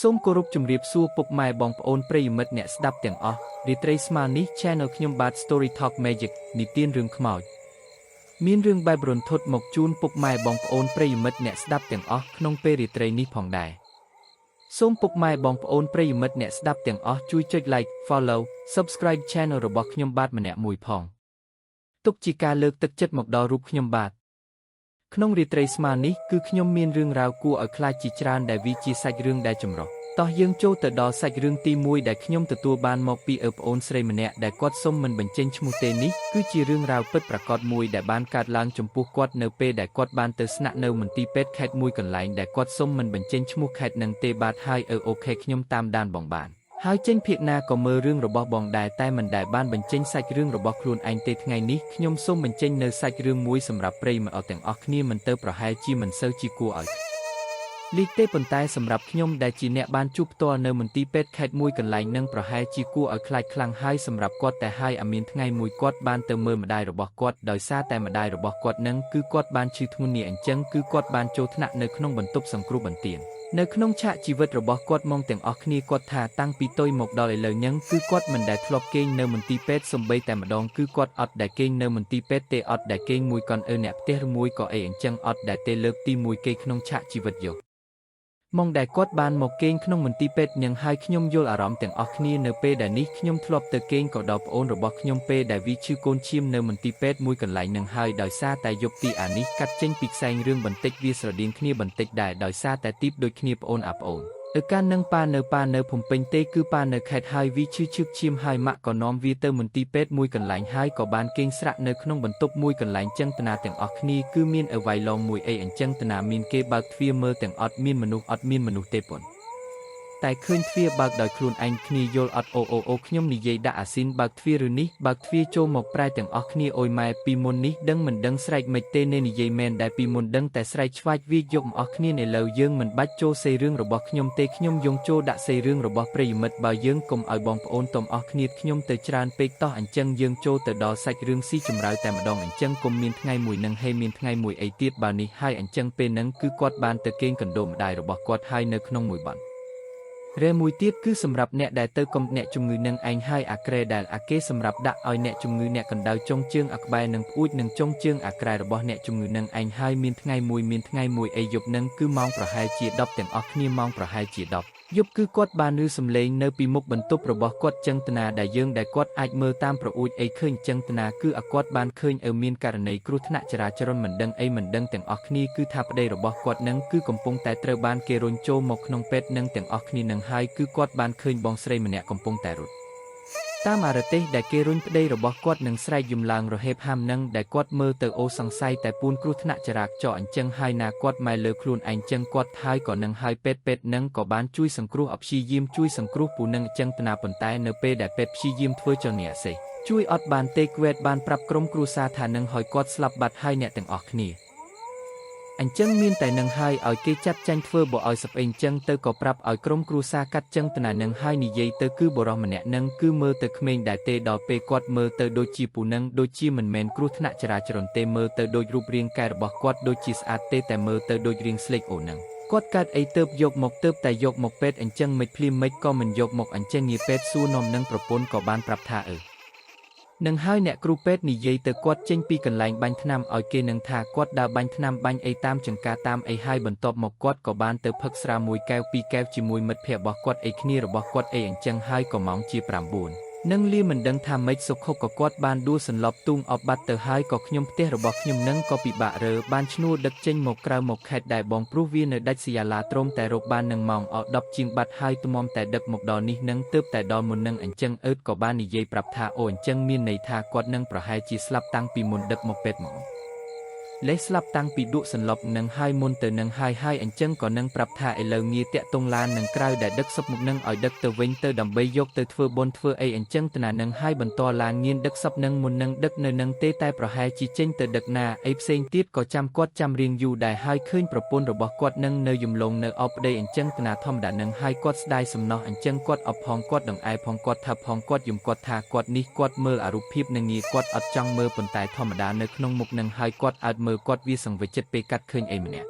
សូមគោរពជម្រាបសួរពុកម៉ែបងប្អូនប្រិយមិត្តអ្នកស្ដាប់ទាំងអស់រាត្រីស្មើនេះ Channel ខ្ញុំបាទ Story Talk Magic និទានរឿងខ្មោចមានរឿងបែបរន្ធត់មកជូនពុកម៉ែបងប្អូនប្រិយមិត្តអ្នកស្ដាប់ទាំងអស់ក្នុងពេលរាត្រីនេះផងដែរសូមពុកម៉ែបងប្អូនប្រិយមិត្តអ្នកស្ដាប់ទាំងអស់ជួយចុច Like, Follow, Subscribe Channel របស់ខ្ញុំបាទម្នាក់មួយផងទុកជាការលើកទឹកចិត្តមកដល់រូបខ្ញុំបាទក្នុងរាត្រីស្មើនេះគឺខ្ញុំមានរឿងរ៉ាវគួរឲ្យខ្លាចជាច្រើនដែលវាជាសាច់រឿងដែលចម្រុះតោះយើងចូលទៅដល់សាច់រឿងទី1ដែលខ្ញុំទទួលបានមកពីឪប្អូនស្រីម្នាក់ដែលគាត់សុំមិនបញ្ចេញឈ្មោះទេនេះគឺជារឿងរ៉ាវពិតប្រាកដមួយដែលបានកើតឡើងចំពោះគាត់នៅពេលដែលគាត់បានទៅស្នាក់នៅមន្ទីរពេទ្យខេត្តមួយកន្លែងដែលគាត់សុំមិនបញ្ចេញឈ្មោះខេត្តនឹងទេបាទហើយឪ OK ខ្ញុំតាមដានបងបានហើយចេញភាគណាក៏មើលរឿងរបស់បងដែរតែមិនដែលបានបញ្ចេញសាច់រឿងរបស់ខ្លួនឯងទេថ្ងៃនេះខ្ញុំសូមបញ្ចេញនៅសាច់រឿងមួយសម្រាប់ប្រិយមិត្តទាំងអស់គ្នាមិនទៅប្រហែលជាមិនសូវជាគួរឲ្យលីកទេប៉ុន្តែសម្រាប់ខ្ញុំដែលជាអ្នកបានជួបផ្ទាល់នៅមន្ទីរពេទ្យខេត្តមួយកន្លែងនឹងប្រហែលជាគួរឲ្យខ្លាចខ្លាំងហើយសម្រាប់គាត់តែហើយអាមានថ្ងៃមួយគាត់បានទៅមើលម្ដាយរបស់គាត់ដោយសារតែម្ដាយរបស់គាត់នឹងគឺគាត់បានឈឺធ្ងន់នេះអញ្ចឹងគឺគាត់បានចូលថ្នាក់នៅក្នុងបន្ទប់សង្គ្រោះបន្ទាននៅក្នុងឆាកជីវិតរបស់គាត់មកទាំងអស់គ្នាគាត់ថាតាំងពីតុយមកដល់ឥឡូវញឹងគឺគាត់មិនដែលធ្លាប់គេងនៅមន្ទីរពេទ្យសំបីតែម្ដងគឺគាត់អត់ដែលគេងនៅមន្ទីរពេទ្យទេអត់ដែលគេងមួយកនអឺអ្នកផ្ទះឬមួយក៏អីអញ្ចឹងអត់ដែលទេលើកទី1គេក្នុងឆាកជីវិតយកមកដែលគាត់បានមកគេងក្នុងមន្ទីរពេទ្យនឹងហើយខ្ញុំយល់អារម្មណ៍ទាំងអស់គ្នានៅពេលដែលនេះខ្ញុំធ្លាប់ទៅគេងក៏ដល់ប្អូនរបស់ខ្ញុំពេលដែលវីឈឺកូនឈាមនៅមន្ទីរពេទ្យមួយកន្លែងនឹងហើយដោយសារតែយប់ទីអានេះកាត់ចេញពីខ្សែងរឿងបន្តិចវាស្រដៀងគ្នាបន្តិចដែរដោយសារតែទីបដូចគ្នាប្អូនអាប្អូនអឺកាលនឹងប៉ានៅប៉ានៅភ្នំពេញទេគឺប៉ានៅខេត្តហើយវីឈឺឈឹកឈាមហើយម៉ាក់ក៏នាំវាទៅមន្ទីរពេទ្យមួយកន្លែងហើយក៏បានគេងស្រាក់នៅក្នុងបន្ទប់មួយកន្លែងចឹងតាទាំងអស់គ្នាគឺមានអវៃឡងមួយអីអញ្ចឹងតាមានគេបើកទ្វារមើលទាំងអត់មានមនុស្សអត់មានមនុស្សទេប៉ុនតែឃើញទ្វារបើកដោយខ្លួនឯងគ្នាយល់អត់អូអូអូខ្ញុំនិយាយដាក់អាស៊ីនបើកទ្វារឬនេះបើកទ្វារចូលមកប្រែទាំងអស់គ្នាអូយម៉ែពីមុននេះដឹងមិនដឹងស្រែកមិនទេនេះនិយាយមែនដែលពីមុនដឹងតែស្រែកឆ្វាច់វាយកមកអស់គ្នាឥឡូវយើងមិនបាច់ចូលសេរឿងរបស់ខ្ញុំទេខ្ញុំយងចូលដាក់សេរឿងរបស់ប្រិយមិត្តបើយើងកុំឲ្យបងប្អូនទំអស់គ្នាខ្ញុំទៅច្រើនពេកតោះអញ្ចឹងយើងចូលទៅដល់សាច់រឿងស៊ីជម្រៅតែម្ដងអញ្ចឹងគុំមានថ្ងៃមួយនឹងហេមានថ្ងៃមួយអីទៀតបើនេះហើយអញ្ចឹងពេលហ្នឹងគឺគាត់បានទៅគេងកណ្ដូលម្ដាយរបស់គាត់ហើយនៅក្នុងមួយបាន់រែមួយទៀតគឺសម្រាប់អ្នកដែលទៅកំអ្នកជំងឺនឹងឯងហើយអាក្រែដែលអាគេសម្រាប់ដាក់ឲ្យអ្នកជំងឺអ្នកកណ្ដៅចុងជើងអាក្បែរនឹងផ្អួចនឹងចុងជើងអាក្រែរបស់អ្នកជំងឺនឹងឯងហើយមានថ្ងៃមួយមានថ្ងៃមួយអីយប់នឹងគឺម៉ោងប្រហែលជា10ទាំងអស់គ្នាម៉ោងប្រហែលជា10យប់គឺគាត់បានឮសំឡេងនៅពីមុខបន្ទប់របស់គាត់ចឹងតនាដែលយើងដែលគាត់អាចមើលតាមប្រអួចអីឃើញចឹងតនាគឺអាគាត់បានឃើញឲ្យមានករណីគ្រោះថ្នាក់ចរាចរណ៍មិនដឹងអីមិនដឹងទាំងអស់គ្នាគឺថាប្តីរបស់គាត់នឹងគឺកំពុងតែត្រូវបានគេរុញចូលមកក្នុងពេទ្យនឹងទាំងអស់គ្នានឹងហើយគឺគាត់បានឃើញបងស្រីម្នាក់កំពុងតែរត់តាមអរទេសដែលគេរុញប្តីរបស់គាត់នឹងស្រែកយំឡើងរហេបហាំនឹងដែលគាត់មើលទៅអូសង្ស័យតែពូនគ្រោះថ្នាក់ចរាចរណ៍អញ្ចឹងហើយណាគាត់ម៉ែលើខ្លួនឯងចឹងគាត់ហើយក៏នឹងហើយពេទ្យពេទ្យនឹងក៏បានជួយសង្គ្រោះអព្យាយាមជួយសង្គ្រោះពូនឹងអញ្ចឹងតាប៉ុន្តែនៅពេលដែលពេទ្យព្យាយាមធ្វើចលនាសេះជួយអត់បានទេក្វេតបានប្រាប់ក្រុមគ្រួសារថានឹងហើយគាត់ស្លាប់បាត់ហើយអ្នកទាំងអស់គ្នាអញ្ចឹងមានតែនឹងហើយឲ្យគេចាត់ចាញ់ធ្វើបើឲ្យសប្អេងចឹងទៅក៏ប្រាប់ឲ្យក្រុមគ្រួសារកាត់ចឹងតណានឹងហើយនិយាយទៅគឺបុរសម្នាក់នឹងគឺមើលទៅក្មេងដែរទេដល់ពេលគាត់មើលទៅដូចជាពូនឹងដូចជាមិនមែនគ្រោះថ្នាក់ចរាចរណ៍ទេមើលទៅដូចរូបរាងកាយរបស់គាត់ដូចជាស្អាតទេតែមើលទៅដូចរាងស្លេកអូនឹងគាត់កើតអីទៅយកមកទៅតែយកមកពេទ្យអញ្ចឹងមិនភ្លាមមិនក៏មិនយកមកអញ្ចឹងងាពេទ្យសួរនាំនឹងប្រពន្ធក៏បានប្រាប់ថាអឺនឹងហើយអ្នកគ្រូពេទ្យនិយាយទៅគាត់ចេញពីកន្លែងបាញ់ថ្នាំឲ្យគេនឹងថាគាត់ដើរបាញ់ថ្នាំបាញ់អីតាមចង្ការតាមអីហើយបន្ទាប់មកគាត់ក៏បានទៅផឹកស្រាមួយកែវពីរកែវជាមួយមិត្តភ័ក្តិរបស់គាត់អីគ្នារបស់គាត់អីអញ្ចឹងហើយក៏ម៉ោងជា9នឹងលាមិនដឹងថាម៉េចសុខុកក៏គាត់បានដួលសន្លប់ទូងអបបាត់ទៅហើយក៏ខ្ញុំផ្ទះរបស់ខ្ញុំនឹងក៏ពិបាករើបានឈ្នួលដឹកចេញមកក្រៅមកខេត្តដែរបងព្រោះវានៅដាច់សយាឡាត្រមតែរកបាននឹងម៉ោងអ10ជាងបាត់ហើយទំមតែដឹកមកដល់នេះនឹងទើបតែដល់មុននឹងអញ្ចឹងអឺតក៏បាននិយាយប្រាប់ថាអូអញ្ចឹងមានន័យថាគាត់នឹងប្រហែលជាស្លាប់តាំងពីមុនដឹកមកពេទ្យមកលេះស្លាប់តាំងពីដក់សន្លប់នឹងហើយមុនទៅនឹងហើយហើយអញ្ចឹងក៏នឹងប្រាប់ថាឥឡូវងាតាក់ទងឡាននឹងក្រៅដែលដឹកសុបមកនឹងឲ្យដឹកទៅវិញទៅដើម្បីយកទៅធ្វើបុណ្យធ្វើអីអញ្ចឹងតានឹងហើយបន្តឡានងៀនដឹកសពនឹងមុននឹងដឹកនៅនឹងទេតែប្រហែលជាចេញទៅដឹកណាអីផ្សេងទៀតក៏ចាំគាត់ចាំរៀងយូរដែរហើយឃើញប្រពន្ធរបស់គាត់នឹងនៅយំលងនៅអបប្តីអញ្ចឹងតាធម្មតានឹងហើយគាត់ស្ដាយសំណោះអញ្ចឹងគាត់អបផងគាត់ដង្អែផងគាត់ថាផងគាត់យំគាត់ថាគាត់នេះគាត់មើលអារូបភាពនឹងងាគាត់អត់ចង់មើលប៉ុន្តែធម្មតានៅក្នុងមុខនឹងហើយគាត់អើតមើលគាត់វាសង្វិចិត្តពេលកាត់ឃើញអីម្នាក់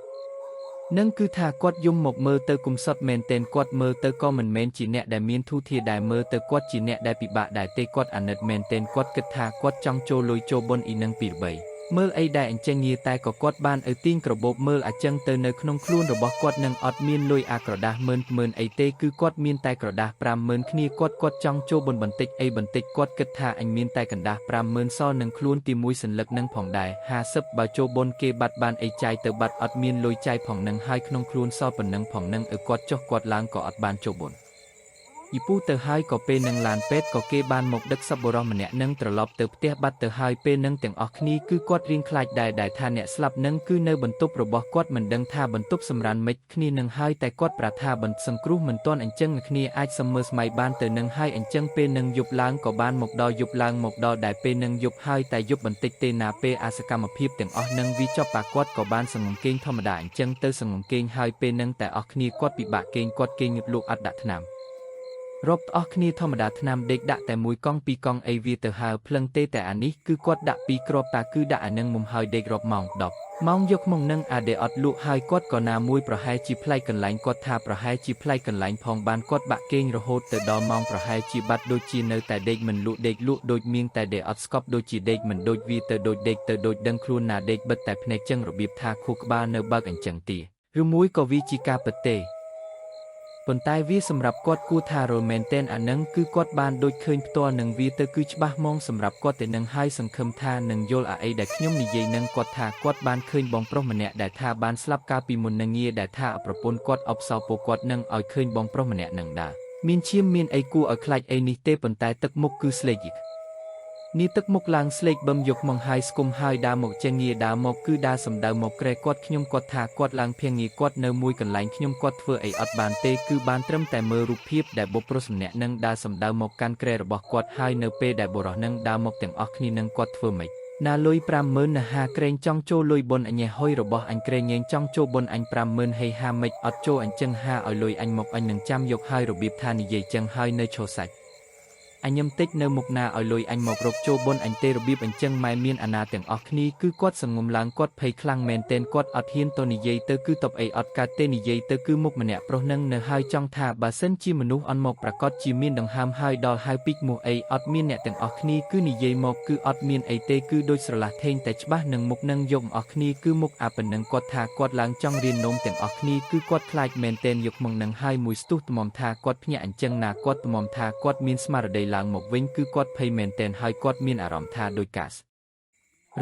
នឹងគឺថាគាត់យំមកមើលទៅគុំសត់មែនទែនគាត់មើលទៅក៏មិនមែនជាអ្នកដែលមានធូធាដែរមើលទៅគាត់ជាអ្នកដែលពិបាកដែរទេគាត់អាណិតមែនទែនគាត់គិតថាគាត់ចង់ចូលលុយចូលបុណ្យអ៊ីនឹងពីរបីមើលអីដែរអញ្ចឹងងាតែក៏គាត់បានឲ្យទាញក្របោបមើលអញ្ចឹងទៅនៅក្នុងខ្លួនរបស់គាត់នឹងអត់មានលុយអាក្រដាស់ម៉ឺនម៉ឺនអីទេគឺគាត់មានតែក្រដាស់50000គ្នាគាត់គាត់ចង់ចូលបុណ្យបន្តិចអីបន្តិចគាត់គិតថាអញមានតែកណ្ដាស់50000សល់នឹងខ្លួនទីមួយសន្លឹកនឹងផងដែរ50បើចូលបុណ្យគេបាត់បានអីចាយទៅបាត់អត់មានលុយចាយផងនឹងហើយក្នុងខ្លួនសល់ប៉ុណ្ណឹងផងនឹងឲ្យគាត់ចុះគាត់ឡើងក៏អត់បានចូលបុណ្យយពូទៅហើយក៏ពេលនឹងឡានពេទ្យក៏គេបានមកដឹកសប្បុរសម្នាក់នឹងត្រឡប់ទៅផ្ទះបាត់ទៅហើយពេលនឹងទាំងអស់គ្នាគឺគាត់រៀងខ្លាចដែរដែលថាអ្នកស្លាប់នឹងគឺនៅបន្ទប់របស់គាត់មិនដឹងថាបន្ទប់សម្រានមិនគ្នានឹងហើយតែគាត់ប្រាថាបន្សង្គ្រោះមិនទាន់អញ្ចឹងគ្នាអាចសំមើស្មៃបានទៅនឹងហើយអញ្ចឹងពេលនឹងយប់ឡើងក៏បានមកដល់យប់ឡើងមកដល់ដែលពេលនឹងយប់ហើយតែយប់បន្តិចទេណាពេលអាសកម្មភាពទាំងអស់នឹងវាចប់ប៉ាគាត់ក៏បានសងំគេងធម្មតាអញ្ចឹងទៅសងំគេងហើយពេលនឹងតែអស់គ្នាគាត់ពិបាកគេងគាត់គេងងឹតលក់អត់ដាក់ថ្នាំរាប់អស់គ្នាធម្មតាថ្នាំដេកដាក់តែមួយកង់ពីរកង់អីវាទៅហើភ្លឹងទេតែអានេះគឺគាត់ដាក់ពីរគ្រាប់តាគឺដាក់អានឹងមុំហើយដេករាប់ម៉ោង10ម៉ោងយកមកនឹងអាដេអត់លក់ហើយគាត់ក៏ណាមួយប្រហែលជាប្លែកកន្លែងគាត់ថាប្រហែលជាប្លែកកន្លែងផងបានគាត់បាក់គេងរហូតទៅដល់ម៉ោងប្រហែលជាបាត់ដូចជានៅតែដេកមិនលក់ដេកលក់ដូចមានតែដេកអត់ស្កប់ដូចជាដេកមិនដូចវាទៅដូចដេកទៅដូចដឹងខ្លួនណាដេកបិទតែភ្នែកចឹងរបៀបថាខួរក្បាលនៅបើកអញ្ចឹងទីឬមួយក៏វាជាការពិតទេប៉ុន្តែវាសម្រាប់គាត់គួរថារមែនទែនអានឹងគឺគាត់បានដូចឃើញផ្ទាល់នឹងវាទៅគឺច្បាស់ហ្មងសម្រាប់គាត់ទៅនឹងហើយសង្ឃឹមថានឹងយល់អាអីដែលខ្ញុំនិយាយនឹងគាត់ថាគាត់បានឃើញបងប្រុសម្នាក់ដែលថាបានស្លាប់កាលពីមុននឹងងារដែលថាប្រពន្ធគាត់អបសោពោគាត់នឹងឲ្យឃើញបងប្រុសម្នាក់នឹងដែរមានឈាមមានអីគួរឲ្យខ្លាចអីនេះទេប៉ុន្តែទឹកមុខគឺស្លេកយីនេះទឹកមុខឡើងស្លេកបឹមយកមកហើយស្គុំហើយដើរមកចេះងារដើរមកគឺដើរសំដៅមកក្រែគាត់ខ្ញុំគាត់ថាគាត់ឡើងភៀងងារគាត់នៅមួយកន្លែងខ្ញុំគាត់ធ្វើអីអត់បានទេគឺបានត្រឹមតែមើលរូបភាពដែលបុប្រុសម្នាក់នឹងដើរសំដៅមកកាន់ក្រែរបស់គាត់ហើយនៅពេលដែលបុរសនឹងដើរមកទាំងអស់គ្នានឹងគាត់ធ្វើម៉េចណាលុយ50000ណាហាក្រែងចង់ចូលលុយបុនអញហុយរបស់អញក្រែងញែងចង់ចូលបុនអញ50000ហេហាម៉េចអត់ចូលអញ្ចឹងហាឲ្យលុយអញមកអញនឹងចាំយកហើយរបៀបថានិយាយចឹងហើយនៅឈោសាច់អញញឹមតិចនៅមុខណាឲ្យលុយអញមករកចូលបុនអញទេរបៀបអញ្ចឹងម៉ែមានអាណាទាំងអស់គ្នាគឺគាត់សងំឡើងគាត់ភ័យខ្លាំងមែនទែនគាត់អត់ហ៊ានទៅនិយាយទៅគឺតបអីអត់កើតទេនិយាយទៅគឺមុខម្នាក់ប្រុសនឹងនៅហើយចង់ថាបើសិនជាមនុស្សអន់មកប្រកាសជាមានដង្ហើមហើយដល់ហៅពីកមោះអីអត់មានអ្នកទាំងអស់គ្នាគឺនិយាយមកគឺអត់មានអីទេគឺដូចស្រឡះថេងតែច្បាស់នឹងមុខនឹងយកអស់គ្នាគឺមុខអាប៉ុណ្ណឹងគាត់ថាគាត់ឡើងចង់រៀននំទាំងអស់គ្នាគឺគាត់ខ្លាចមែនទែនយកមកនឹងហើយមួយស្ទុះត្មមថាគាត់ភ្ញាក់អញ្ចឹងណាគាត់ត្មមថាគាត់មានស្មារតីឡើងមកវិញគឺគាត់ភ័យមែនទែនហើយគាត់មានអារម្មណ៍ថាដោយកាស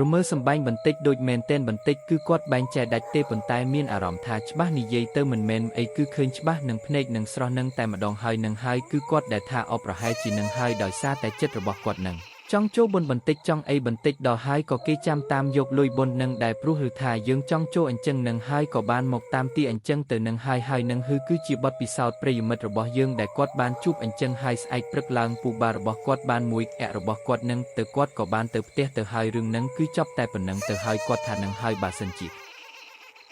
រមើសំបែងបន្តិចដូចមែនទែនបន្តិចគឺគាត់បែងចែកដាច់ទេប៉ុន្តែមានអារម្មណ៍ថាច្បាស់និយាយទៅមិនមែនអីគឺឃើញច្បាស់នឹងភ្នែកនឹងស្រស់នឹងតែម្ដងហើយនឹងហើយគឺគាត់ដែលថាអប្រហែលជានឹងហើយដោយសារតែចិត្តរបស់គាត់នឹងចង់ចូលបុណ្យបន្តិចចង់អីបន្តិចដល់ហើយក៏គេចាំតាមយកលុយបុណ្យនឹងដែរព្រោះឬថាយើងចង់ចូលអញ្ចឹងនឹងហើយក៏បានមកតាមទីអញ្ចឹងទៅនឹងហើយហើយនឹងហឺគឺជាបទពិសោធន៍ប្រិយមិត្តរបស់យើងដែលគាត់បានជួបអញ្ចឹងហើយស្អែកព្រឹកឡើងពូបារបស់គាត់បានមួយអៈរបស់គាត់នឹងទៅគាត់ក៏បានទៅផ្ទះទៅហើយរឿងនឹងគឺចប់តែប៉ុណ្ណឹងទៅហើយគាត់ថានឹងហើយបើសិនជា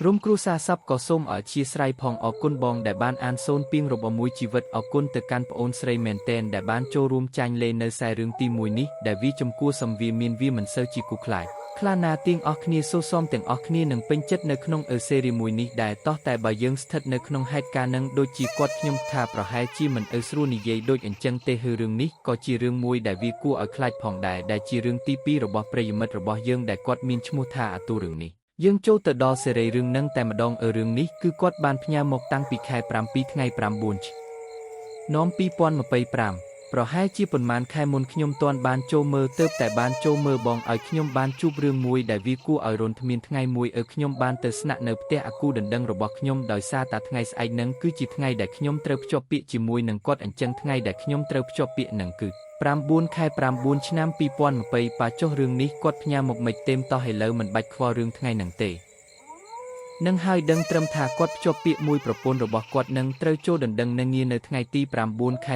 រួមគ្រួសារសັບក៏សូមអធិស្ឋានផងអរគុណបងដែលបានអានសូនពីងរបស់មួយជីវិតអរគុណទៅកាន់ប្អូនស្រីមែនតែនដែលបានចូលរួមចាញ់លេនៅខ្សែរឿងទី1នេះដែលវាចំគួរសំវាមានវាមិនសូវជាគូខ្លាចខ្លាណាទៀងអស់គ្នាសូសមទាំងអស់គ្នានឹងពេញចិត្តនៅក្នុងអឺសេរីមួយនេះដែរតោះតែបើយើងស្ថិតនៅក្នុងហេតុការណ៍នឹងដូចជាគាត់ខ្ញុំថាប្រហែលជាមិនអឺស្រួលនិយាយដូចអញ្ចឹងទេហឺរឿងនេះក៏ជារឿងមួយដែលវាគួរឲ្យខ្លាចផងដែរដែលជារឿងទី2របស់ប្រិយមិត្តរបស់យើងដែលគាត់មានឈ្មោះថាអាទូរឿងនេះយើងចូលទៅដល់សេរីរឿងនឹងតែម្ដងអឺរឿងនេះគឺគាត់បានផ្ញើមកតាំងពីខែ7ថ្ងៃ9ឆ្នាំ2025ប្រហែលជាប៉ុន្មានខែមុនខ្ញុំទាន់បានចូលមើលទៅតែបានចូលមើលបងឲ្យខ្ញុំបានជួបរឿងមួយដែលវាគួរឲ្យរន្ធមានថ្ងៃមួយអឺខ្ញុំបានទៅស្នាក់នៅផ្ទះអាគូដណ្ដឹងរបស់ខ្ញុំដោយសារតែថ្ងៃស្អែកនឹងគឺជាថ្ងៃដែលខ្ញុំត្រូវភ្ជាប់ពាក្យជាមួយនឹងគាត់អញ្ចឹងថ្ងៃដែលខ្ញុំត្រូវភ្ជាប់ពាក្យនឹងគឺ9ខែ9ឆ្នាំ2020ប៉ាចុះរឿងនេះគាត់ផ្ញើមកមិនទេមតោះឥឡូវមិនបាច់ខ្វល់រឿងថ្ងៃនឹងទេនឹងហើយដឹងត្រឹមថាគាត់ភ្ជាប់ពាក្យមួយប្រពន្ធរបស់គាត់នឹងត្រូវចូលដណ្ដឹងនឹងងារនៅថ្ងៃទី9ខែ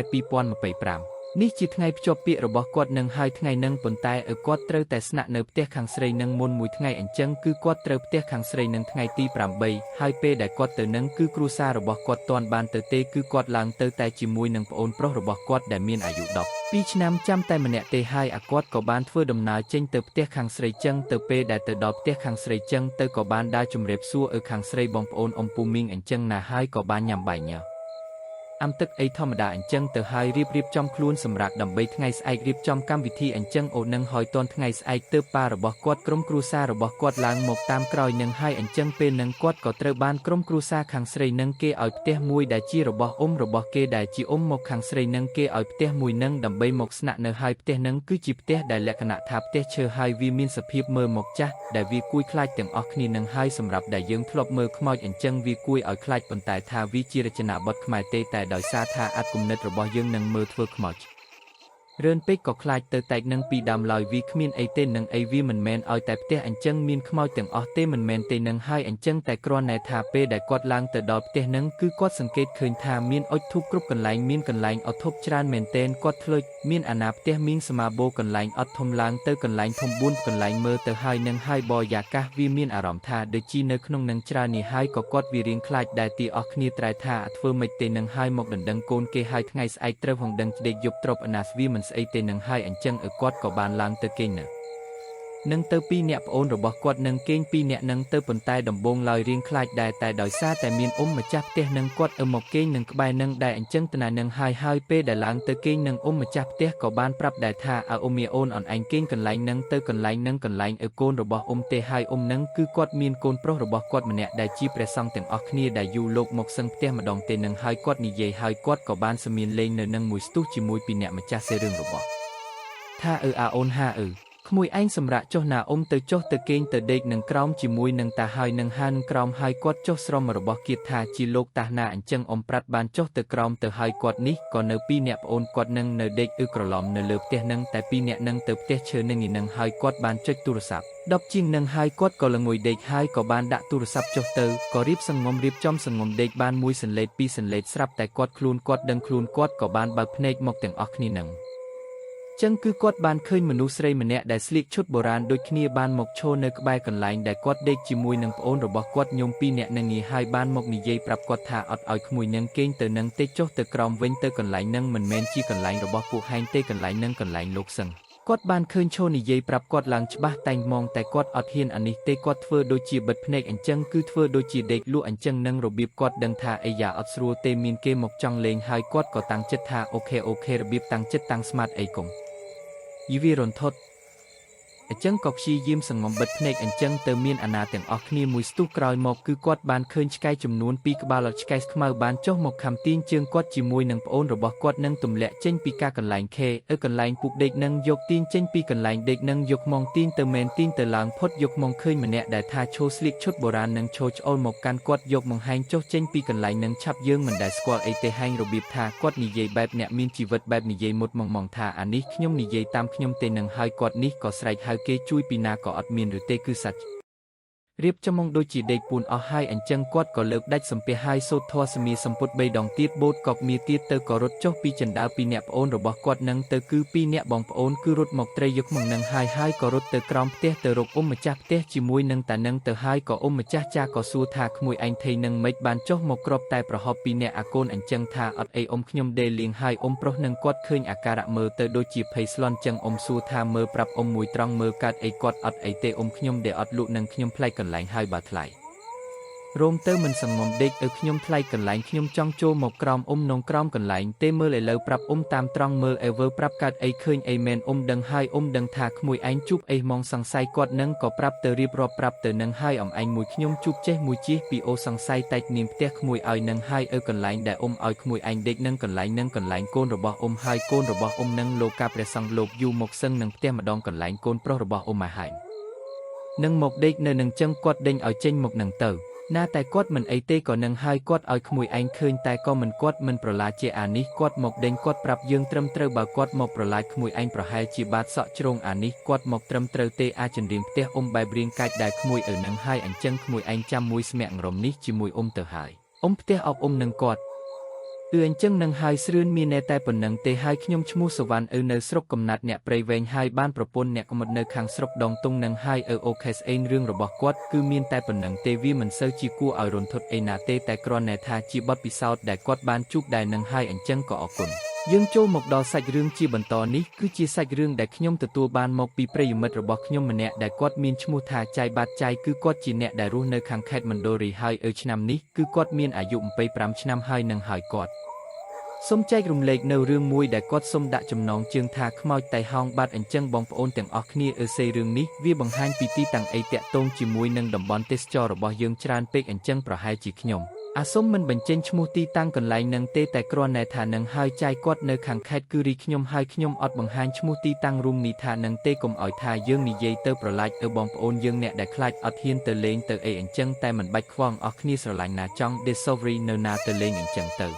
2025 នេះជាថ្ងៃភ្ជាប់ពាក្យរបស់គាត់នឹងហើយថ្ងៃនឹងប៉ុន្តែឪគាត់ត្រូវតែស្នាក់នៅផ្ទះខាងស្រីនឹងមុនមួយថ្ងៃអញ្ចឹងគឺគាត់ត្រូវផ្ទះខាងស្រីនឹងថ្ងៃទី8ហើយពេលដែលគាត់ទៅនឹងគឺគ្រួសាររបស់គាត់ទាន់បានទៅទេគឺគាត់ឡើងទៅតែជាមួយនឹងប្អូនប្រុសរបស់គាត់ដែលមានអាយុ12ឆ្នាំចាំតែម្នាក់ទេហើយអាគាត់ក៏បានធ្វើដំណើរចេញទៅផ្ទះខាងស្រីចឹងទៅពេលដែលទៅដល់ផ្ទះខាងស្រីចឹងទៅក៏បានដើរជម្រាបសួរឪខាងស្រីបងប្អូនអ៊ំពូមីងអញ្ចឹងណាហើយក៏បានញ៉ាំបាយញ៉ាំទឹកអីធម្មតាអញ្ចឹងទៅហើយរៀបរៀបចំខ្លួនសម្រាប់ដើម្បីថ្ងៃស្អែករៀបចំកម្មវិធីអញ្ចឹងអូនឹងហើយតនថ្ងៃស្អែកទើបប៉ារបស់គាត់ក្រុមគ្រួសាររបស់គាត់ឡើងមកតាមក្រោយនឹងហើយអញ្ចឹងពេលនឹងគាត់ក៏ត្រូវបានក្រុមគ្រួសារខាងស្រីនឹងគេឲ្យផ្ទះមួយដែលជារបស់អ៊ំរបស់គេដែលជាអ៊ំមកខាងស្រីនឹងគេឲ្យផ្ទះមួយនឹងដើម្បីមកស្នាក់នៅហើយផ្ទះនឹងគឺជាផ្ទះដែលលក្ខណៈថាផ្ទះឈើហើយវាមានសភាពមើលមកចាស់ដែលវាគួយខ្លាចទាំងអស់គ្នានឹងហើយសម្រាប់ដែលយើងធ្លាប់មើលខ្មោចអញ្ចឹងវាគួយឲ្យខ្លាចប៉ុន្តែថាវាជារចនាបថខ្មែរទេតែដោយសារថាអត្តគំនិតរបស់យើងនឹងមើលធ្វើខ្មោចរឿនពេកក៏ខ្លាចទៅតែកនឹងពីដើមឡើយវាគ្មានអីទេនឹងអីវាមិនមែនឲ្យតែផ្ទះអញ្ចឹងមានខ្មោចទាំងអស់ទេមិនមែនទេនឹងហើយអញ្ចឹងតែគ្រាន់តែថាពេលដែលគាត់ឡើងទៅដល់ផ្ទះនឹងគឺគាត់សង្កេតឃើញថាមានអុជធូបគ្រប់កន្លែងមានកន្លែងអុជធូបច្រើនមែនទែនគាត់ធ្លុចមានអាណាផ្ទះមានសមាបូកន្លែងអត់ធំឡើងទៅកន្លែងធំ4កន្លែងមើលទៅហើយនឹងហើយបយាកាសវាមានអារម្មណ៍ថាដូចជានៅក្នុងនឹងច្រើននេះហើយក៏គាត់វារៀងខ្លាចដែរទីអស់គ្នាត្រែថាធ្វើម៉េចទេនឹងហើយមកដណ្ដឹងកូនគេហើយថ្ងៃស្អែកត្រូវហងដឹងដេកយប់ទ្របអណាសវាមិនស្អីទេនឹងហើយអញ្ចឹងឪគាត់ក៏បានឡើងទៅគេងនៅនឹងទៅពីរអ្នកប្អូនរបស់គាត់នឹងគេងពីរអ្នកនឹងទៅប៉ុន្តែដំបងឡើយរៀងខ្លាចដែរតែដោយសារតែមានអ៊ំម្ចាស់ផ្ទះនឹងគាត់ឪមកគេងនឹងក្បែរនឹងដែរអញ្ចឹងត្ណានឹងហើយហើយពេលដែលឡើងទៅគេងនឹងអ៊ំម្ចាស់ផ្ទះក៏បានប្រាប់ដែរថាអើអ៊ំមីអូនអនឯងគេងកន្លែងនឹងទៅកន្លែងនឹងកន្លែងឪកូនរបស់អ៊ំទេហើយអ៊ំនឹងគឺគាត់មានកូនប្រុសរបស់គាត់ម្នាក់ដែលជាព្រះសង្ឃទាំងអស់គ្នាដែលយូរលោកមកសឹងផ្ទះម្ដងទេនឹងហើយគាត់និយាយហើយគាត់ក៏បានសមៀនលេងនៅនឹងមួយស្ទុះជាមួយពីអ្នកម្ចាស់សេរឿងរបស់ថាអើអាអូនហាអើក្មួយឯងសម្រាប់ចុះណាអ៊ំទៅចុះទៅគេងទៅដេកនឹងក្រោមជាមួយនឹងតាហើយនឹងហានក្រោមហើយគាត់ចុះស្រមរបស់គៀតថាជាលោកតាណាអញ្ចឹងអ៊ំប្រាត់បានចុះទៅក្រោមទៅហើយគាត់នេះក៏នៅពីរអ្នកប្អូនគាត់នឹងនៅដេកអ៊ឺក្រឡំនៅលើផ្ទះនឹងតែពីរអ្នកនឹងទៅផ្ទះឈើនឹងនឹងហើយគាត់បានចុចទូរស័ព្ទ10ជាងនឹងហើយគាត់ក៏ល្ងួយដេកហើយក៏បានដាក់ទូរស័ព្ទចុះទៅក៏រៀបសងំរៀបចំសងំដេកបានមួយសន្លេតពីរសន្លេតស្រាប់តែគាត់ខ្លួនគាត់ដឹងខ្លួនគាត់ក៏បានបើកភ្នែកមកទាំងអស់គ្នានឹងចឹងគឺគាត់បានឃើញមនុស្សស្រីម្នាក់ដែលស្លៀកឈុតបុរាណដូចគ្នាបានមកឈរនៅក្បែរកន្លែងដែលគាត់ដេកជាមួយនឹងប្អូនរបស់គាត់ញោមពីរនាក់នឹងងាយហើយបានមកនិយាយប្រាប់គាត់ថាអត់ឲ្យក្មួយនឹងគេងទៅនឹងទេចុះទៅក្រោមវិញទៅកន្លែងនឹងមិនមែនជាកន្លែងរបស់ពួកហែងទេកន្លែងនឹងកន្លែងលោកសឹងគាត់បានឃើញឈរនិយាយប្រាប់គាត់ឡើងច្បាស់តែងហ្មងតែគាត់អត់ហ៊ានអានេះទេគាត់ធ្វើដូចជាបិទភ្នែកអញ្ចឹងគឺធ្វើដូចជាដេកលក់អញ្ចឹងនឹងរបៀបគាត់ដឹងថាអីយ៉ាអត់ស្រួលទេមានគេមកចង់លេងហើយគាត់ក៏តាំងចិត្តថា OK OK របៀបតាំងចិត្តតាំងស្មាតអីកុំយីវារន្ធត់អញ្ចឹងក៏ព្យាយាមសងំបិទភ្នែកអញ្ចឹងទៅមានអាណាទាំងអស់គ្នាមួយស្ទុះក្រោយមកគឺគាត់បានឃើញឆ្កែចំនួន2ក្បាលឆ្កែខ្មៅបានចុះមកខំទាញជើងគាត់ជាមួយនឹងប្អូនរបស់គាត់នឹងទម្លាក់ចេញពីការកន្លែងខេអឺកន្លែងពុកដេកនឹងយកទាញចេញពីកន្លែងដេកនឹងយកមកទាញទៅមែនទាញទៅឡើងផុតយកមកឃើញម្នាក់ដែលថាឈោស្លៀកឈុតបុរាណនឹងឈោឆ្អុលមកកាន់គាត់យកមកហែងចុះចេញពីកន្លែងនឹងឆាប់យើងមិនដែលស្គាល់អីទេហែងរបៀបថាគាត់និយាយបែបអ្នកមានជីវិតបែបនិយាយមុតមកមកថាអានេះខ្ញុំនិយាយតាមខ្ញុំទេនឹងហើយគាត់នេះក៏ស្រែកហៅគេជួយពីណាក៏អត់មានឬទេគឺសាច់រៀបចំងដូចជាដេកពួនអស់ហើយអញ្ចឹងគាត់ក៏លើកដាច់សំពះហើយសូត្រធម៌សមាសម្ពុត3ដងទៀតបូតកកមាទៀតទៅក៏រត់ចុះពីចិណ្ដើពីអ្នកប្អូនរបស់គាត់នឹងទៅគឺពីអ្នកបងប្អូនគឺរត់មកត្រីយកមកនឹងហើយហើយក៏រត់ទៅក្រោមផ្ទះទៅរកអ៊ំម្ចាស់ផ្ទះជាមួយនឹងតានឹងទៅហើយក៏អ៊ំម្ចាស់ចាក៏សួរថាក្មួយឯងថៃនឹងមិនបានចុះមកក្របតែប្រហប់ពីអ្នកអាកូនអញ្ចឹងថាអត់អីអ៊ំខ្ញុំដេលៀងហើយអ៊ំប្រុសនឹងគាត់ឃើញអាការៈមើលទៅដូចជាភ័យស្លន់ចឹងអ៊ំសួរថាមើលប្រាប់អ៊ំមួយត្រង់មើលកាត់អីគាត់អត់អីទេអ៊ំខ្ញុំដេអត់លក់នឹងខ្ញុំផ្លែកកន្លែងហើយបើថ្លៃរោមទៅមិនសងំដេកអើខ្ញុំថ្លៃកន្លែងខ្ញុំចង់ចូលមកក្រោមអ៊ំនងក្រោមកន្លែងទេមើលឥឡូវប្រាប់អ៊ំតាមត្រង់មើលអេវើប្រាប់កាត់អីឃើញអីមែនអ៊ំដឹងហើយអ៊ំដឹងថាក្មួយឯងជួបអីហ្មងសង្ស័យគាត់នឹងក៏ប្រាប់ទៅរៀបរាប់ប្រាប់ទៅនឹងហើយអំឯងមួយខ្ញុំជួបចេះមួយជិះពីអូសង្ស័យតែកនាងផ្ទះក្មួយឲ្យនឹងហើយអើកន្លែងដែលអ៊ំឲ្យក្មួយឯងដេកនឹងកន្លែងនឹងកន្លែងកូនរបស់អ៊ំហើយកូនរបស់អ៊ំនឹងលោកកាព្រះសង្ឃលោកយូរមកសឹងនឹងផ្ទះម្ដងកន្លែងកូនប្រុសរបស់អ៊ំមកហើយនឹងមកដេកនៅនឹងចឹងគាត់ដេញឲ្យចេញមកនឹងទៅណាតែគាត់មិនអីទេក៏នឹងហើយគាត់ឲ្យក្មួយឯងឃើញតែក៏មិនគាត់មិនប្រឡាជាអានេះគាត់មកដេញគាត់ប្រាប់យើងត្រឹមត្រូវបើគាត់មកប្រឡាចក្មួយឯងប្រហែលជាបាតសក់ជ្រងអានេះគាត់មកត្រឹមត្រូវទេអាចរៀងផ្ទះអ៊ំបែបរៀងកាច់ដែលក្មួយឪនឹងហើយអញ្ចឹងក្មួយឯងចាំមួយស្ម័គ្ររំនេះជាមួយអ៊ំទៅហើយអ៊ំផ្ទះអបអ៊ំនឹងគាត់ អឺអញ្ចឹងនឹងហើយស្រឿនមានតែប៉ុណ្ណឹងទេហើយខ្ញុំឈ្មោះសវណ្ណអឺនៅស្រុកកំណាត់អ្នកព្រៃវែងហើយបានប្រពន្ធអ្នកកមុតនៅខាងស្រុកដងតុងនឹងហើយអឺ OK ស្អេនរឿងរបស់គាត់គឺមានតែប៉ុណ្ណឹងទេវាមិនសូវជាគួរឲ្យរន្ធត់អីណាទេតែគ្រាន់តែថាជាបទពិសោធន៍ដែលគាត់បានជួបដែរនឹងហើយអញ្ចឹងក៏អរគុណយើងចូលមកដល់សាច់រឿងជាបន្តនេះគឺជាសាច់រឿងដែលខ្ញុំទទួលបានមកពីប្រិយមិត្តរបស់ខ្ញុំម្នាក់ដែលគាត់មានឈ្មោះថាចៃបាត់ចៃគឺគាត់ជាអ្នកដែលរស់នៅខាងខេត្តមណ្ឌលគិរីហើយអឺឆ្នាំនេះគឺគាត់មានអាយុ25ឆ្នាំហើយនឹងហើយគាត់សូមចែករំលែកនៅរឿងមួយដែលគាត់សូមដាក់ចំណងជើងថាខ្មោចតៃហោងបាត់អញ្ចឹងបងប្អូនទាំងអស់គ្នាអឺសេរឿងនេះវាបង្ហាញពីទីតាំងអីតាក់ទងជាមួយនឹងតំបន់ទេសចររបស់យើងច្រើនពេកអញ្ចឹងប្រហែលជាខ្ញុំអាសុំមិនបញ្ចេញឈ្មោះទីតាំងកន្លែងនឹងទេតែគ្រាន់តែថានឹងហើយចាយគាត់នៅខាងខេត្តគិរីខ្ញុំហើយខ្ញុំអត់បង្ហាញឈ្មោះទីតាំងរួមនេះថានឹងទេកុំឲ្យថាយើងនិយាយទៅប្រឡាចអឺបងប្អូនយើងអ្នកដែលខ្លាចអត់ហ៊ានទៅលេងទៅអីអញ្ចឹងតែមិនបាច់ខ្វល់អស់គ្នាស្រឡាញ់ណាចង់ Discovery នៅណាទៅលេងអញ្ចឹងទៅ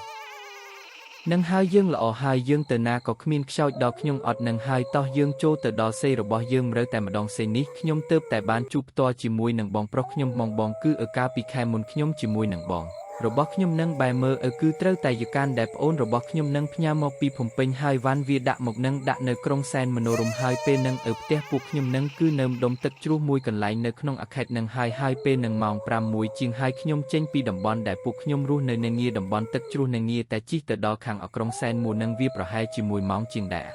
នឹងហើយយើងល្អហើយយើងទៅណាក៏គ្មានខ្សោចដល់ខ្ញុំអត់នឹងហើយតោះយើងចូលទៅដល់សេរបស់យើងរើតែម្ដងសេនេះខ្ញុំទើបតែបានជួបផ្ទាល់ជាមួយនឹងបងប្រុសខ្ញុំបងបងគឺអឺកាលពីខែមុនខ្ញុំជាមួយនឹងបងរបស់ខ្ញុំនឹងបែមើអឺគឺត្រូវតែយកានដែលប្អូនរបស់ខ្ញុំនឹងផ្ញើមកពីភ្នំពេញហើយវ៉ាន់វាដាក់មកនឹងដាក់នៅក្រុងសែនមនោរមហើយពេលនឹងអឺផ្ទះពួកខ្ញុំនឹងគឺនៅម្ដុំទឹកជ្រោះមួយកន្លែងនៅក្នុងអខេតនឹងហើយហើយពេលនឹងម៉ោង5ជាងហើយខ្ញុំចេញពីតំបន់ដែលពួកខ្ញុំរស់នៅនៅងាតំបន់ទឹកជ្រោះនៅងាតែជិះទៅដល់ខាងអក្រុងសែនមួនឹងវាប្រហែលជាមួយម៉ោងជាងដែរ